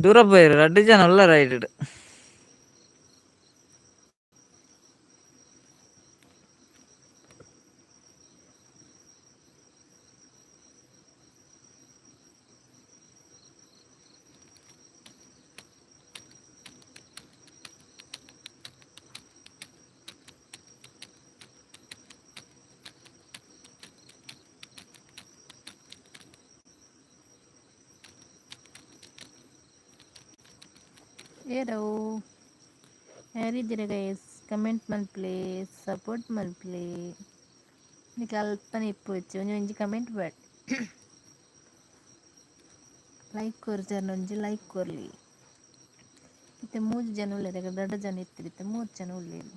Speaker 2: ದೂರ ಪೋಯೆರ್, ರಡ್ಡ್ ಜನ ಉಲ್ಲ ರೈಡ್.
Speaker 1: ಏರವು ಯಾರಿದ್ದೀರ ಗೈಸ್? ಕಮೆಂಟ್ ಮಲ್ಪ್ಲೆ, ಸಪೋರ್ಟ್ ಮಲ್ಪ್ಲೆ. ನಿಕ್ಲ್ ಅಲ್ಪನೆ ಇಪ್ಪೊಚಿ ಒಂಜಿ ಒಂಜಿ ಕಮೆಂಟ್ ಬಟ್ ಲೈಕ್ ಕೊರ್ಜರ್ ಒಂಜಿ ಲೈಕ್ ಕೊರ್ಲಿ. ಇತ್ತೆ ಮೂಜಿ ಜನ ಉಲ್ಲೆರ್, ರಡ್ಡ್ ಜನ ಇತ್ತೆರ್, ಇತ್ತೆ ಮೂಜಿ ಜನ ಉಲ್ಲೆರ್.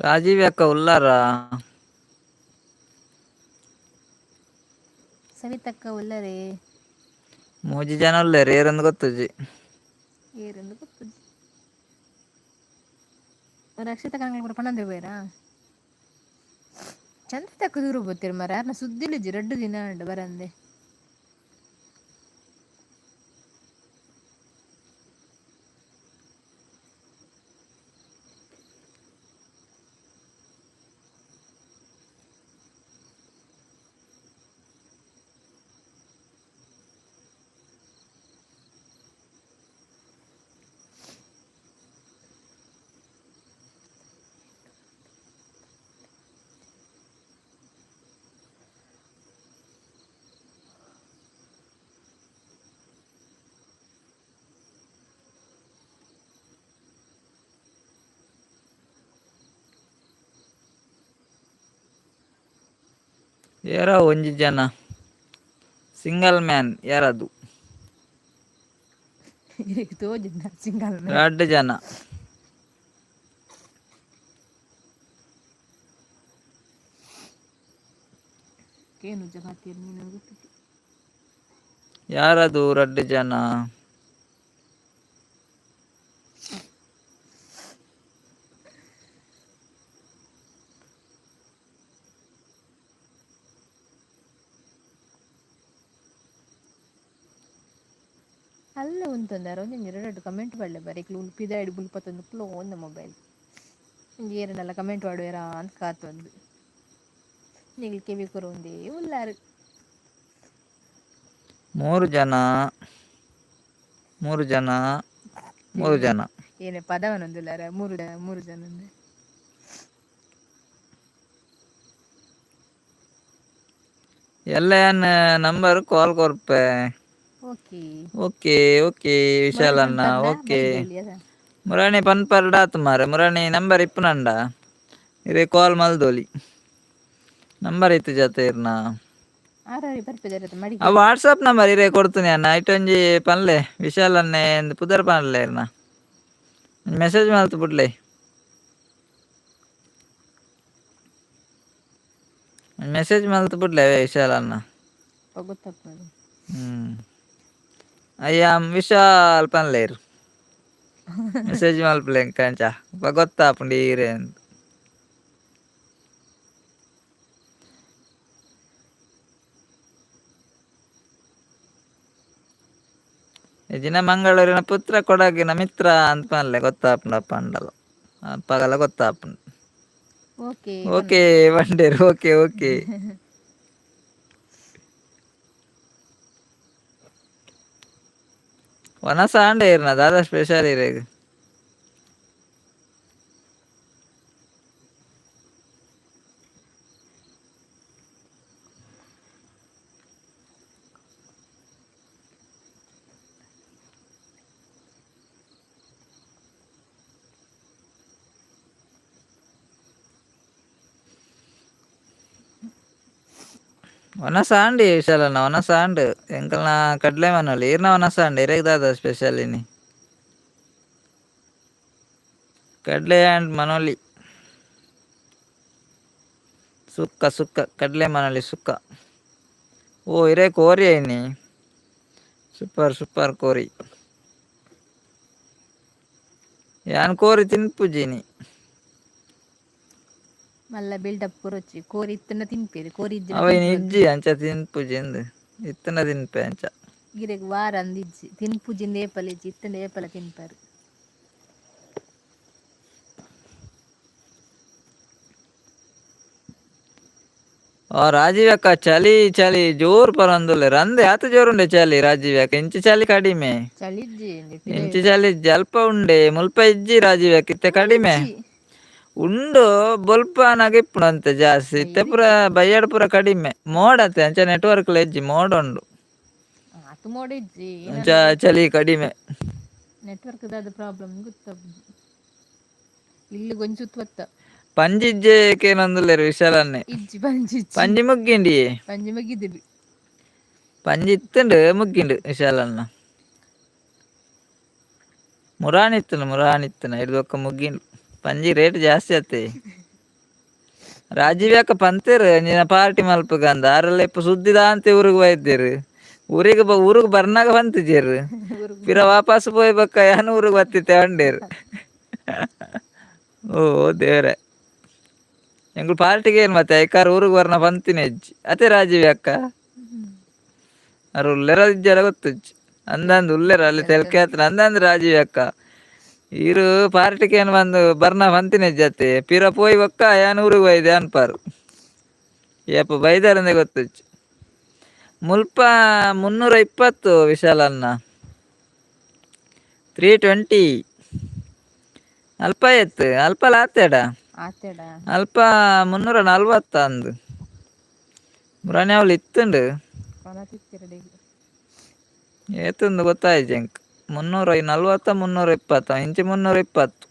Speaker 2: ರಾಜೀವ್ ಅಕ್ಕ ಉಲ್ಲಾರಾ?
Speaker 1: ಸವಿತಕ್ಕ ಉಲ್ಲರೇ?
Speaker 2: ಮೂಜಿ ಜನ ಉಲ್ಲೆರ್, ಏರಂದ್ ಗೊತ್ತುಜ್ಜಿ.
Speaker 1: ಏರೆಂದು ಗೊತ್ತುಜ್ಜಿ. ರಕ್ಷಿತ ಕಂಗ್ಲ ಪೂರ ಪನಂದೆ ಪೋಯೆರಾ? ಚಂದ್ರ ತಕ್ಕ ದೂರ ಬೋತಿರ್ ಮಾರ್ರೆ, ಆರ್ನ ಸುದ್ದಿಲಿಜ್ಜಿ ರಡ್ಡ್ ದಿನ ಆಂಡ್ ಬರಂದೆ.
Speaker 2: ಏರ ಒಂಜಿ ಜನ ಸಿಂಗಲ್ ಮ್ಯಾನ್ ಯಾರದು?
Speaker 1: ಇರೆಗ್ ತೋಜುಂಡ ಸಿಂಗಲ್ ಮ್ಯಾನ್?
Speaker 2: ರಡ್ಡ್ ಜನ.
Speaker 1: ಕೇನುಜ ಪಾತೆರ್ ನೀನು ಗೊತ್ತುಜ್ಜಿ.
Speaker 2: ಯಾರದು ರಡ್ಡ್ ಜನ?
Speaker 1: ಅಲ್ಲ ಉಂತೊಂದಾರ ಒಂಜೊಂಜಿ ರಡ್ಡ್ ಕಮೆಂಟ್ ಪಾಡ್ಲೆ ಬಾರಿ ಇಕ್ಲು ಪಿದಾಯ್ಡ್ ಬುಲ್ಪತ್ತೊಂದು ಕುಲ್ಲ ಒಂದ ಮೊಬೈಲ್ ಒಂಜಿ ಏರೆಂಡಲ ಕಮೆಂಟ್ ಪಾಡುವೆರಾ ಅಂದ್ ಕಾತೊಂದು ನಿಗ್ಲ್ ಕೆಬಿ ಕೊರೊಂದೇ ಉಲ್ಲಾರ್.
Speaker 2: ಮೂರು ಜನ, ಮೂರು ಜನ, ಮೂರು ಜನ.
Speaker 1: ಏನೇ ಪದವನೊಂದುಲ್ಲಾರ ಮೂರು ಜನ ಮೂರು ಜನ.
Speaker 2: ಎಲ್ಲ ಏನ್ ನಂಬರ್ ಕಾಲ್ ಕೊರ್ಪೆ.
Speaker 1: ಓಕೆ.
Speaker 2: ಓಕೆ ಓಕೆ
Speaker 1: ಮುರಣಿ
Speaker 2: ವಿಶಾಲ್ ಅಣ್ಣ.
Speaker 1: ಪನ್ಪರ್ಡ
Speaker 2: ಓಕೆ.
Speaker 1: ಬೈದೊಲಿ ಅದ.
Speaker 2: ಮುರಾಣಿ ಪನ್ಪರ್ಡ ಆತು ಮಾರೆ, ಮುರಾಣಿ ನಂಬರ್ ಇಪ್ಪುನಂಡ ಇರೆ ಕಾಲ್ ಮಲ್ದೊಲಿ, ನಂಬರ್ ಇತ್ತು ಜತೆ ಇರ್ನ.
Speaker 1: ಆರಾರಿ ಬರ್ಪೆದರ.
Speaker 2: ಆ
Speaker 1: ಮಡಿಕೇರಿ.
Speaker 2: ವಾಟ್ಸಪ್ ನಂಬರ್ ಇರೆ ಕೊಡ್ತೀನಿ ಅಣ್ಣ, ಐಟೊಂಜಿ ಪನ್ಲೆ, ವಿಶಾಲ್ ಅಣ್ಣೆ ಅಂದ್ ಪುದರ್ ಪನ್ಲೆ, ಇರ್ನ ಮೆಸೇಜ್ ಮಲ್ತ್ ಬುಡ್ಲೆ, ಮೆಸೇಜ್ ಮಲ್ತ್ ಬುಡ್ಲೆ ವಿಶಾಲ್ ಅಣ್ಣ.
Speaker 1: ಗೊತ್ತಪ್ಪದು.
Speaker 2: I am Vishal ಪನ್ಲೇರ್, ಮೆಸೇಜ್ ಮಲ್ಪಲೆ ಎಂಕಂಚ ಗೊತ್ತಾಪುಂಡು ಈರೆ ಅಂದ್. ದಿನ ಮಂಗಳೂರಿನ ಪುತ್ರ ಕೊಡಗಿನ ಮಿತ್ರ ಅಂತ ಪನ್ಲೆ, ಗೊತ್ತಾಪುಂಡು ಅಪ್ಪಂಡಲ ಅಪ್ಪಗಲ ಗೊತ್ತಾಪುಂಡು.
Speaker 1: ಓಕೆ.
Speaker 2: ಓಕೆ ಬಂಡೇರು, ಓಕೆ ಓಕೆ. ವನಸ ಆಂಡ ಇರ್ನ ದಾದಾ ಸ್ಪೆಷಲ್ ಇರೇಗ್? ವನಸ ಆಂಡಿ ವಿಶಾಲಣ್ಣ, ವನಸ ಆಂಡ್ ಎಂಕಲ್ನ ಕಡ್ಲೆ ಮನೋಲಿ, ಇರ್ನ ವನಸ ಆಂಡ್ ಇರೇಗ್ ದಾದ ಸ್ಪೆಷಲ್ ಇನಿ? ಕಡ್ಲೆ ಆ್ಯಂಡ್ ಮನೋಲಿ ಸುಕ್ಕ ಸುಕ್ಕ, ಕಡ್ಲೆ ಮನೋಲಿ ಸುಕ್ಕ. ಓ ಇರೇ ಕೋರಿ ಐನಿ, ಸೂಪರ್ ಸೂಪರ್ ಕೋರಿ. ಯಾನ್ ಕೋರಿ ತಿನ್ಪುಜಿನಿ.
Speaker 1: ಮಲ್ಲ ಬಿಲ್ಡಪ್ ಕೊರೊಚ್ಚಿ, ಕೋರಿ ಇತ್ತಂಡ ತಿನ್ಪೇರು, ಕೋರಿ ಇಜ್ಜಿಡ
Speaker 2: ಅವ ಇನಿ
Speaker 1: ತಿನ್ಪುಜಿ.
Speaker 2: ಇಜ್ಜಿ, ಅಂಚ ತಿನ್ಪುಜಿ ಅಂದ್, ಇತ್ತಂಡ ತಿನ್ಪೆ ಅಂಚ.
Speaker 1: ಗಿರೆಗ್ ವಾರ ಅಂದ್ ಇಜ್ಜಿ, ತಿನ್ಪುಜಿಂದ ಏಪಲ ಇಜ್ಜಿ, ಇತ್ತಂಡ ಏಪಲ ತಿನ್ಪರು.
Speaker 2: ಆ ರಾಜೀವ್ ಅಕ್ಕ ಚಳಿ ಚಳಿ ಜೋರು ಪರಂದುಲ್ಲೆರ್ ಅಂದೆ, ಆತ ಜೋರುಂಡೆ ಚಳಿ ರಾಜೀವ್ ಅಕ್ಕ, ಇಂಚಿ ಚಳಿ ಕಡಿಮೆ.
Speaker 1: ಚಳಿ ಇಜ್ಜಿ.
Speaker 2: ಇಂಚಿ ಚಳಿ ಜಲ್ಪ ಉಂಡೆ, ಮುಲ್ಪ ಇಜ್ಜಿ ರಾಜೀವ್ ಅಕ್ಕ, ಇತ್ತೆ ಕಡಿಮೆ.
Speaker 1: ಇಜ್ಜಿ.
Speaker 2: ಉಂಡು, ಬೊಲ್ಪ ಆನಗ ಇಪ್ಪುಂಡು ಅಂತೆ ಜಾಸ್ತಿ, ಇತ್ತೆ ಪೂರ ಬಯ್ಯಡ್ ಪೂರ ಕಡಿಮೆ, ಮೋಡತ್ತೆ ಅಂಚ ನೆಟ್ವರ್ಕ್ ಲ ಇಜ್ಜಿ, ಮೋಡ ಉಂಡು.
Speaker 1: ಆತ್ ಮೋಡ ಇಜ್ಜಿ.
Speaker 2: ಅಂಚ ಚಳಿ ಕಡಿಮೆ.
Speaker 1: ನೆಟ್ವರ್ಕ್ ದಾದ ಪ್ರಾಬ್ಲಮ್ ಗೊತ್ತಾಪುಜಿ, ಇಲ್ಲಿ ಒಂಜಿ ಸುತ್ತ.
Speaker 2: ಪಂಜಿಜ್ಜೆ ಕೇನೊಂದುಲ್ಲೆರ್ ವಿಶಾಲನ್ನೇ.
Speaker 1: ಇಜ್ಜಿ, ಪಂಜಿ ಇಜ್ಜಿ.
Speaker 2: ಪಂಜಿ ಮುಗ್ಗಿಂಡಿ.
Speaker 1: ಪಂಜಿ ಮುಗಿದಿಡು.
Speaker 2: ಪಂಜಿ ಇತ್ತುಂಡು, ಮುಗ್ಗಿಂಡು ವಿಶಾಲನ್ನ. ಮುರಾಣಿ ಇತ್ತುಂಡು, ಮುರಾಣಿ ಇತ್ತುಂಡು, ಐದು ಬೊಕ್ಕ ಮುಗ್ಗಿಂಡು. ಪಂಜಿ ರೇಟ್ ಜಾಸ್ತಿ ಆತೆ. ರಾಜೀವ್ ಯಾಕ ಪಂತೇರು ನಿನ್ನ ಪಾರ್ಟಿ ಮಲ್ಪುಗಂದ ಆರೆಲ್ಲ ಇಪ್ಪ ಸುದ್ದಿದಾಂತೆ ಊರಿಗೆ ಬೈದೇರು. ಊರಿಗೆ ಊರಿಗೆ ಬರ್ನಾಗ ಬಂತಿಜೇರು. ಪಿರ ವಾಪಸ್ ಪೋಯ್ ಬೊಕ್ಕ ಯಾನ್ ಊರಿಗೆ ಬತ್ತಿತ್ತೆ ಅಂಡೇರು. ಓ ದೇವ್ರೆ, ಎಂಕುಲು ಪಾರ್ಟಿಗೆ ಏನು ಮತ್ತೆ ಐಕಾರ ಊರಿಗೆ ಬರ್ನ ಪಂತಿನ ಹೆಜ್ಜಿ ಅದೇ ರಾಜೀವ್ ಅಕ್ಕ. ಅರು ಉಲ್ಲೆರ ಇಜ್ಜಾರ ಗೊತ್ತುಜ್ಜಿ. ಅಂದಂದು ಉಲ್ಲೆರ ಅಲ್ಲಿ ತೆಲ್ಕೆ ಆತನ ಅಂದಂದು ರಾಜೀವ್ ಅಕ್ಕ. ಈರು ಪಾರ್ಟಿಗೆ ಏನು ಬಂದು ಬರ್ನ ಪಂತಿನ ಹೆಜ್ಜಿ ಪಿರ ಪೋಯ್ ಬೊಕ್ಕ ಯಾನ್ ಊರಿಗೆ ಬೈದೆ ಅನ್ಪಾರು. ಏಪ ಬೈದಾರಂದೆ ಗೊತ್ತುಜ್ಜಿ. ಮುಲ್ಪ 320 ವಿಶಾಲನ್ನ, 320. ಅಲ್ಪ ಎತ್ತು ಅಲ್ಪ ಆತೇಡ.
Speaker 1: ಆತೇಡ.
Speaker 2: ಅಲ್ಪ 340 ಅಂದು. ಮುರಾಣಿ ಅವಳು ಇತ್ತುಂಡು. ಏತಂದು ಗೊತ್ತಾಯ್ತು ಎಂಕ್. 340, 320 ಇಂಚು 320.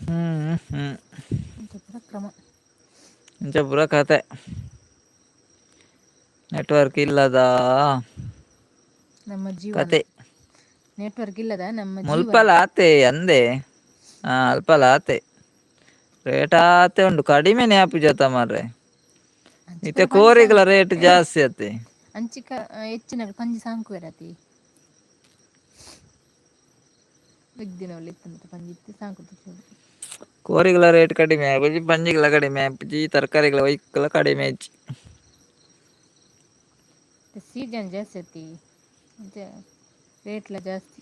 Speaker 2: ಹ್ಮ್ ಹ್ಮ್
Speaker 1: ಕ್ರಮ.
Speaker 2: ಇಂಚ ಪೂರ ಕತೆ. ನೆಟ್ವರ್ಕ್ ಇಲ್ಲದ
Speaker 1: ನಮ್ಮ ಜೀವನ
Speaker 2: ಕತೆ.
Speaker 1: ನೆಟ್ವರ್ಕ್ ಇಲ್ಲದ ನಮ್ಮ ಜೀವನ.
Speaker 2: ಮುಲ್ಪಲ ಆತೆ ಅಂದೆ. ಹಾ, ಅಲ್ಪಲ ಆತೆ, ರೇಟ್ ಆತೆ ಉಂಟು, ಕಡಿಮೆನೆ ಆಪುಜತ ಮಾರ್ರೆ. ಇತ್ತೆ ಕೋರಿಗಳ ರೇಟ್ ಜಾಸ್ತಿ ಆತೆ.
Speaker 1: ಅಂಚಿಕ ಹೆಚ್ಚಿನ ಪಂಜಿ ಸಾಂಕುವೆರತಿ ದಿನವಲ್ಲಿ ಇತ್ತು ಪಂಜಿ ಇತ್ತು ಸಾಂಕು.
Speaker 2: ಕೋರಿಗಳ ರೇಟ್ ಕಡಿಮೆ ಆಪುಜಿ, ಪಂಜಿಗಳ ಕಡಿಮೆ ಆಪುಜಿ, ತರಕಾರಿಗಳ ಒಯ್ಕಲ ಕಡಿಮೆ ಹೆಚ್ಚಿ.
Speaker 1: ಸೀಸನ್ ಜಾಸ್ತಿ ಅತಿ, ರೇಟ್ಲ ಜಾಸ್ತಿ.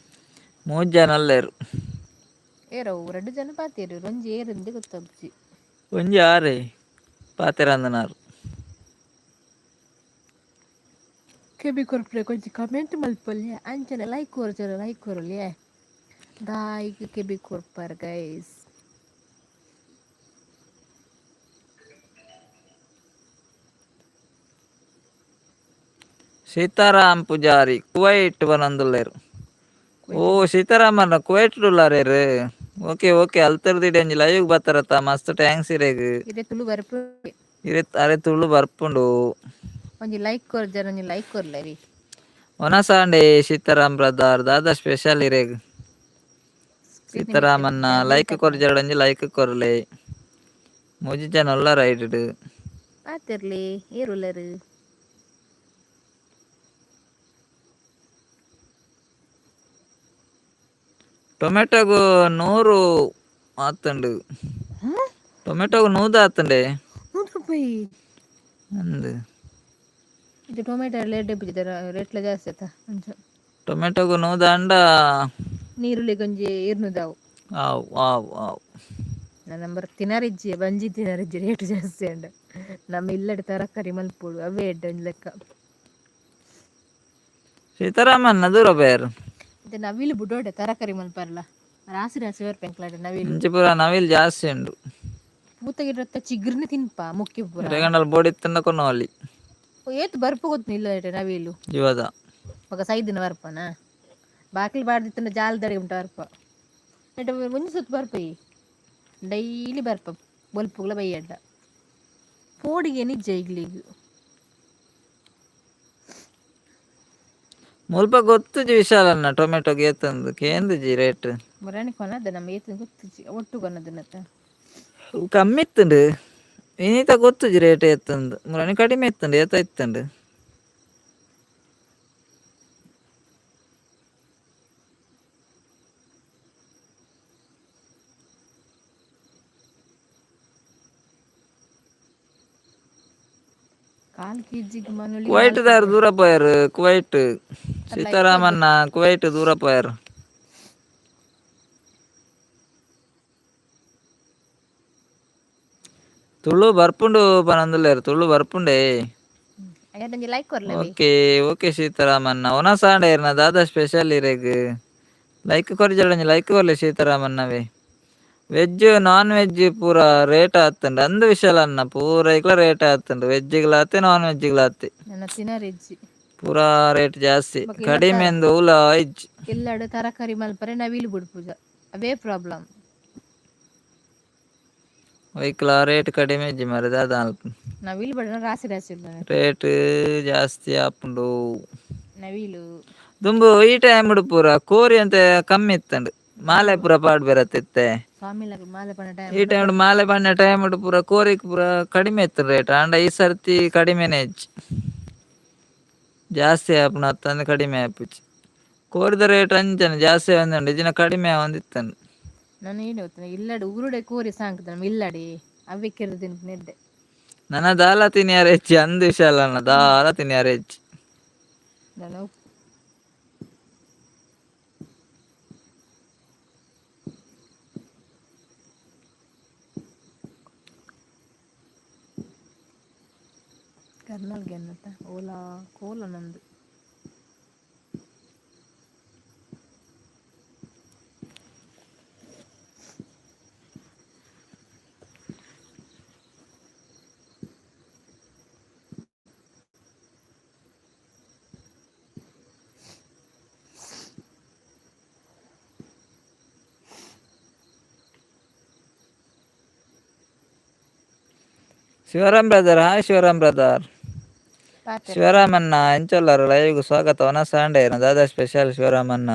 Speaker 2: ಮೂಜ್ ಜನ ಅಲ್ಲೇರು.
Speaker 1: ಏರವು ರಡ್ಡು ಜನ ಪಾತೇರು, ಒಂಜಿ ಏರಂದೆ ಗೊತ್ತಾಪುಜಿ.
Speaker 2: ಒಂಜಿ ಆರೆ ಪಾತೆರಂದನಾರು.
Speaker 1: ಕೆಬಿ ಕೊರ್ಪುಲೆ, ಕೊಂಚ ಕಮೆಂಟ್ ಮಲ್ಪೊಲಿ, ಅಂಚನೆ ಲೈಕ್ ಕೊರ್ಜರ ಲೈಕ್ ಕೊರೊಲಿ. ದಾಯಿಗ್ ಕೆಬಿ ಕೊರ್ಪರ್ ಗೈಸ್?
Speaker 2: ಸೀತಾರಾಮ್ ಪೂಜಾರಿ ಕುವೈಟ್ ಬನಂದುಲ್ಲೇರು. ಓ ಸೀತಾರಾಮನ್ನ ಕುವೈಟ್ ಉಲ್ಲಾರೇರು. ಓಕೆ ಓಕೆ, ಅಲ್ತರ್ದಿಡೆ ಒಂಜಿ ಲೈವ್ ಬತ್ತಾರತ್ತ, ಮಸ್ತ್ thanks ಇರೆಗ್.
Speaker 1: ಇರೆ ತುಳು ಬರ್ಪು.
Speaker 2: ಇರೆ ಅರೆ ತುಳು ಬರ್ಪುಂಡು.
Speaker 1: ಒಂಜಿ ಲೈಕ್ ಕೊರ್ಜರ ಒಂಜಿ ಲೈಕ್ ಕೊರ್ಲೆರಿ.
Speaker 2: ಒನಸಾಂಡೆ ಸೀತಾರಾಮ್ ಬ್ರದರ್, ದಾದಾ ಸ್ಪೆಷಲ್ ಇರೆಗ್? ಸೀತಾರಾಮನ್ನ ಲೈಕ್ ಕೊರ್ಜರ ಒಂಜಿ ಲೈಕ್ ಕೊರ್ಲೆ. ಮೂಜಿ ಜನ ಉಲ್ಲ ರೈಡ್.
Speaker 1: ಪಾತೆರ್ಲಿ, ಏರುಲ್ಲರು?
Speaker 2: ಟೊಮೆಟೊಗು 100 ಆತುಂಡು. ಟೊಮೆಟೊಗು 100 ಆತುಂಡೆ.
Speaker 1: 100 ರೂಪಾಯಿ.
Speaker 2: ಅಂದು.
Speaker 1: ಇದು ಟೊಮೆಟೊ ರೇಟ್ ರೇಟ್ಲ ಜಾಸ್ತಿ ಆತ ಅಂಚ.
Speaker 2: ಟೊಮೆಟೊಗು 100 ಅಂಡ.
Speaker 1: ನೀರುಳ್ಳಿ ಒಂಜಿ ಇರ್ನುದಾವು.
Speaker 2: ಆವ್ ಆವ್ ಆವ್.
Speaker 1: ನಂಬರ್ ತಿನರಿಜ್ಜಿ, ಬಂಜಿ ತಿನರಿಜ್ಜಿ ರೇಟ್ ಜಾಸ್ತಿ ಅಂಡ. ನಮ್ಮ ಇಲ್ಲಡೆ ತರಕಾರಿ ಮಲ್ಪೊಡು, ಅವೇ ಎಡ್ಡೆ ಒಂಜಿ ಲೆಕ್ಕ.
Speaker 2: ಸೀತಾರಾಮನ್ನ ದೂರ ಬೇರು.
Speaker 1: ಇದು ನವಿಲು ಬುಡೋಡೆ ತರಕಾರಿ ಮಲ್ಪರಲ್ಲ, ರಾಸಿ ರಾಸಿ ಬರ್ಪೆಂಕ್ಲಾಡೆ ನವಿಲು.
Speaker 2: ಇಂಚಿಪುರ ನವಿಲು ಜಾಸ್ತಿ ಉಂಡು.
Speaker 1: ಪೂತಗಿರತ್ತ ಚಿಗ್ರನೆ ತಿನ್ಪ ಮುಖ್ಯ ಪೂರ.
Speaker 2: ರೆಗಂಡಲ್ ಬೋಡಿ ತಿನ್ನ ಕೊನೋಲಿ.
Speaker 1: ಏತ್ ಬರ್ಪು ಗೊತ್ತಿಲ್ಲ ನವಿಲು.
Speaker 2: ಜೀವದ.
Speaker 1: ఒక ಸೈದಿನ ಬರ್ಪನ ಬಾಕಿಲ್ ಬಾಡ್ದಿತ್ತಂಡ ಜಾಲದಡಿ ಉಂಟು ಬರ್ಪ. ನೆಟ ಒಂಜಿ ಸುತ್ತು ಬರ್ಪ, ಡೈಲಿ ಬರ್ಪ, ಬೊಲ್ಪುಗ್ಲ ಬೈಯಡ್ಡ ಪೋಡಿಗೆ ನಿಜ ಇಗ್ಲಿಗ್.
Speaker 2: ಮುಲ್ಪ ಗೊತ್ತುಜಿ ವಿಶಾಲನ್ನ ಟೊಮೆಟೊಗೆ ಏತಂದು ಕೇಂದ್ರಜಿ ರೇಟ್.
Speaker 1: ಮುರಾಣಿ ಕೊನದ ನಮ್ಮ ಏತು ಗೊತ್ತುಜಿ, ಒಟ್ಟು ಕೊನದನತ್ತ.
Speaker 2: ಕಮ್ಮಿ ಇತ್ತುಂಡು ಇನಿತ, ಗೊತ್ತುಜಿ ರೇಟ್ ಏತಂದು. ಮುರಾಣಿ ಕಡಿಮೆ ಇತ್ತುಂಡು, ಏತ ಇತ್ತುಂಡು.
Speaker 1: ಕಾಲ್ ಕೆಜಿಗೆ ಮನುಳಿ.
Speaker 2: ಕುವೈಟ್ ದಾರ್ ದೂರ ಪೋಯರು. ಕುವೈಟ್ ಸೀತಾರಾಮನ್ನ ಕುವೈಟ್ ದೂರ ಪೋಯರು. ತುಳು ಬರ್ಪುಂಡು ಪನಂದುಲ್ಲೇರು, ತುಳು ಬರ್ಪುಂಡೆ.
Speaker 1: ಒಂಜಿ ಲೈಕ್ ಕೊರ್ಲೆ.
Speaker 2: ಓಕೆ ಓಕೆ ಸೀತಾರಾಮನ್ನ. ಒನಸಾಂಡ ಇರ್ನ ದಾದಾ ಸ್ಪೆಷಲ್ ಇರೆಗ್? ಲೈಕ್ ಕೊರ್ಜರ ಒಂಜಿ ಲೈಕ್ ಕೊರ್ಲೆ ಸೀತಾರಾಮನ್ನವೇ. ವೆಜ್ ನಾನ್ ವೆಜ್ ಪೂರ ರೇಟ್ ಆತುಂಡು ಅಂದು ವಿಶಾಲನ್ನ ಪೂರೈಕ್ಲ ರೇಟ್ ಆತುಂಡು ವೆಜ್ಗ್ಲಾತೆ ನಾನ್ ವೆಜ್ಗ್ಲಾತೆ.
Speaker 1: ನನ್ನ ತಿನರಿಜ್ಜಿ.
Speaker 2: ಪೂರಾ ರೇಟ್ ಜಾಸ್ತಿ
Speaker 1: ಬೊಕ
Speaker 2: ಕಡಿಮೆ ಅಂದು ಉಲ ಇಜ್ಜಿ.
Speaker 1: ಇಲ್ಲಡ್ ತರಕಾರಿ ಮಲ್ಪರೆ ನವಿಲು ಬುಡ್ಪುಜ ಅವೇ ಪ್ರಾಬ್ಲಮ್.
Speaker 2: ಐಕ್ಲ ರೇಟ್ ಕಡಿಮೆ ಇಜ್ಜಿ ಮಾರೆ ದಾದ ಮನ್ಪುನು.
Speaker 1: ನವಿಲು ಬಡ ರಾಸಿ ರಾಸಿ.
Speaker 2: ರೇಟ್ ಜಾಸ್ತಿ ಆಪುಂಡು.
Speaker 1: ನವಿಲು.
Speaker 2: ದುಂಬು ಈ ಟೈಮ್ ಪೂರ ಕೋರಿ ಅಂತ ಕಮ್ಮಿ ಇತ್ತಂಡು ಮಾಲೆ ಪೂರ ಪಾಡ್ಬೆರತ್ತಿತ್ತೆ.
Speaker 1: ಸ್ವಾಮಿಲಗ್ ಮಾಲೆ ಪಂಡ ಟೈಮ್.
Speaker 2: ಈ ಟೈಮ್ ಮಾಲೆ ಪಂಡ ಟೈಮ್ ಪೂರ ಕೋರಿಗ್ ಪೂರ ಕಡಿಮೆ ಇತ್ತು ರೇಟ್ ಆಂಡ ಈ ಸರ್ತಿ ಕಡಿಮೆನೆ ಇಜ್ಜಿ. ಜಾಸ್ತಿ ಆಪುನ ಅತ್ತಂದೆ ಕಡಿಮೆ ಆಪುಜಿ. ಕೋರಿದ ರೇಟ್ ಅಂಚನೆ ಜಾಸ್ತಿ ಆವೊಂದುಂಡು ಇಜಿಂಡ ಕಡಿಮೆ ಆವೊಂದಿತ್ತಂಡು.
Speaker 1: ನಾನು ಏನು ಗೊತ್ತ ಇಲ್ಲಡೆ ಊರುಡೆ ಕೋರಿ ಸಾಂಕ್ದ ನಮ್ಮ ಇಲ್ಲಡೆ ಅವೇ ಕೆರ್ದ್ ತಿನ್ಪುನ ಎಡ್ಡೆ.
Speaker 2: ನನ ದಾಲ ತಿನಿಯರ ಹೆಚ್ಚಿ ಅಂದ್ ವಿಶಾಲಣ್ಣ ದಾಲ ತಿನಿಯರ ಹೆಚ್ಚಿ.
Speaker 1: ನಾನು ಕರ್ನಲ್ಗೆ ಅನ್ನತ್ತ ಓಲಾ ಕೋಲ ನಂದು.
Speaker 2: Shivaram brother, hi Shivaram brother.
Speaker 1: ಪಾತೆರ.
Speaker 2: ಶಿವರಾಮಣ್ಣ ಎಂಚೊಲ್ಲರು ಲೈವ್ಗ್ ಸ್ವಾಗತ ವನಸ್ ಆಂಡ್ ದಾದಾ ಸ್ಪೆಷಲ್ ಶಿವರಾಮಣ್ಣ.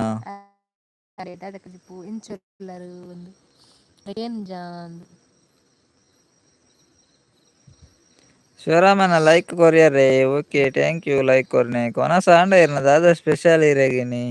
Speaker 1: ಅರೆ ದಾದ ಕಜಿಪು ಎಂಚೊಲ್ಲರು ಒಂದು ಏನ್ಜಾಂದ್.
Speaker 2: ಶಿವರಾಮಣ್ಣ ಲೈಕ್ ಕೊರಿಯರೆ ಓಕೆ thank you like ಕೊರ್ನೆ ವನಸ್ ಆಂಡ ಇರ್ನ ದಾದಾ ಸ್ಪೆಷಲ್ ಇರೆಗಿನಿ.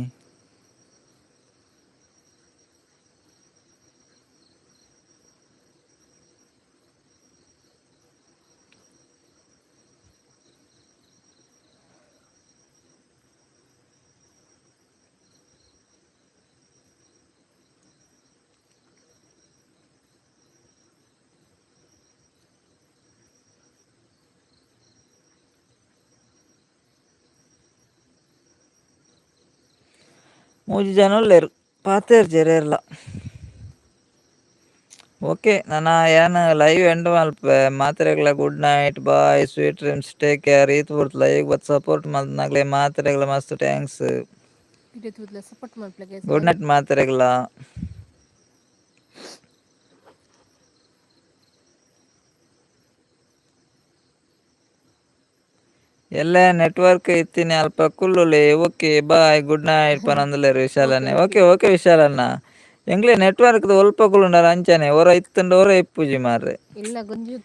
Speaker 2: ಮೂಜಿ ಜನ ಉಲ್ಲೆರ್ ಪಾತೆರ್ಜೆರ್ ಏರ್ಲ. ಓಕೆ ನನ ಯಾನ್ ಲೈವ್ ಎಂಡ್ ಮಲ್ಪುವೆ ಮಾತೆರೆಗ್ಲ good night bye sweet dreams take care ಈತ್ ಪೊರ್ತು ಲೈವ್ ಬತ್ತ್ ಸಪೋರ್ಟ್ ಮಲ್ತ್ನಗಲೆ ಮಾತೆರೆಗ್ಲ ಮಸ್ತ್ thanks.
Speaker 1: Video ತೂತ್ಲ ಸಪೋರ್ಟ್ ಮಲ್ಪುಲೆ ಗೈಸ್.
Speaker 2: ಗುಡ್ ನೈಟ್ ಮಾತೆರೆಗ್ಲ. ಎಲ್ಲೆ ನೆಟ್ವರ್ಕ್ ಇತ್ತಿನಿ ಅಲ್ಪ ಕುಲ್ಲುಲೆ ಓಕೆ ಬಾಯ್ ಗುಡ್ ನೈಟ್ ಪನೊಂದುಲ್ಲೆರ್
Speaker 1: ಓಕೆ.
Speaker 2: ವಿಶಾಲಣ್ಣೆ.
Speaker 1: ಓಕೆ.
Speaker 2: ಓಕೆ ಓಕೆ ವಿಶಾಲಣ್ಣ ಎಂಕ್ಲೆ ನೆಟ್ವರ್ಕ್ ಒಲ್ಪ ಕುಲ್ಲುಂಡಲ ಅಂಚನೆ ಒರ ಇತ್ತುಂಡ ಒರ ಇಪ್ಪುಜಿ ಮಾರ್ರೆ.
Speaker 1: ಇಲ್ಲ ಗೊಂಜಿ.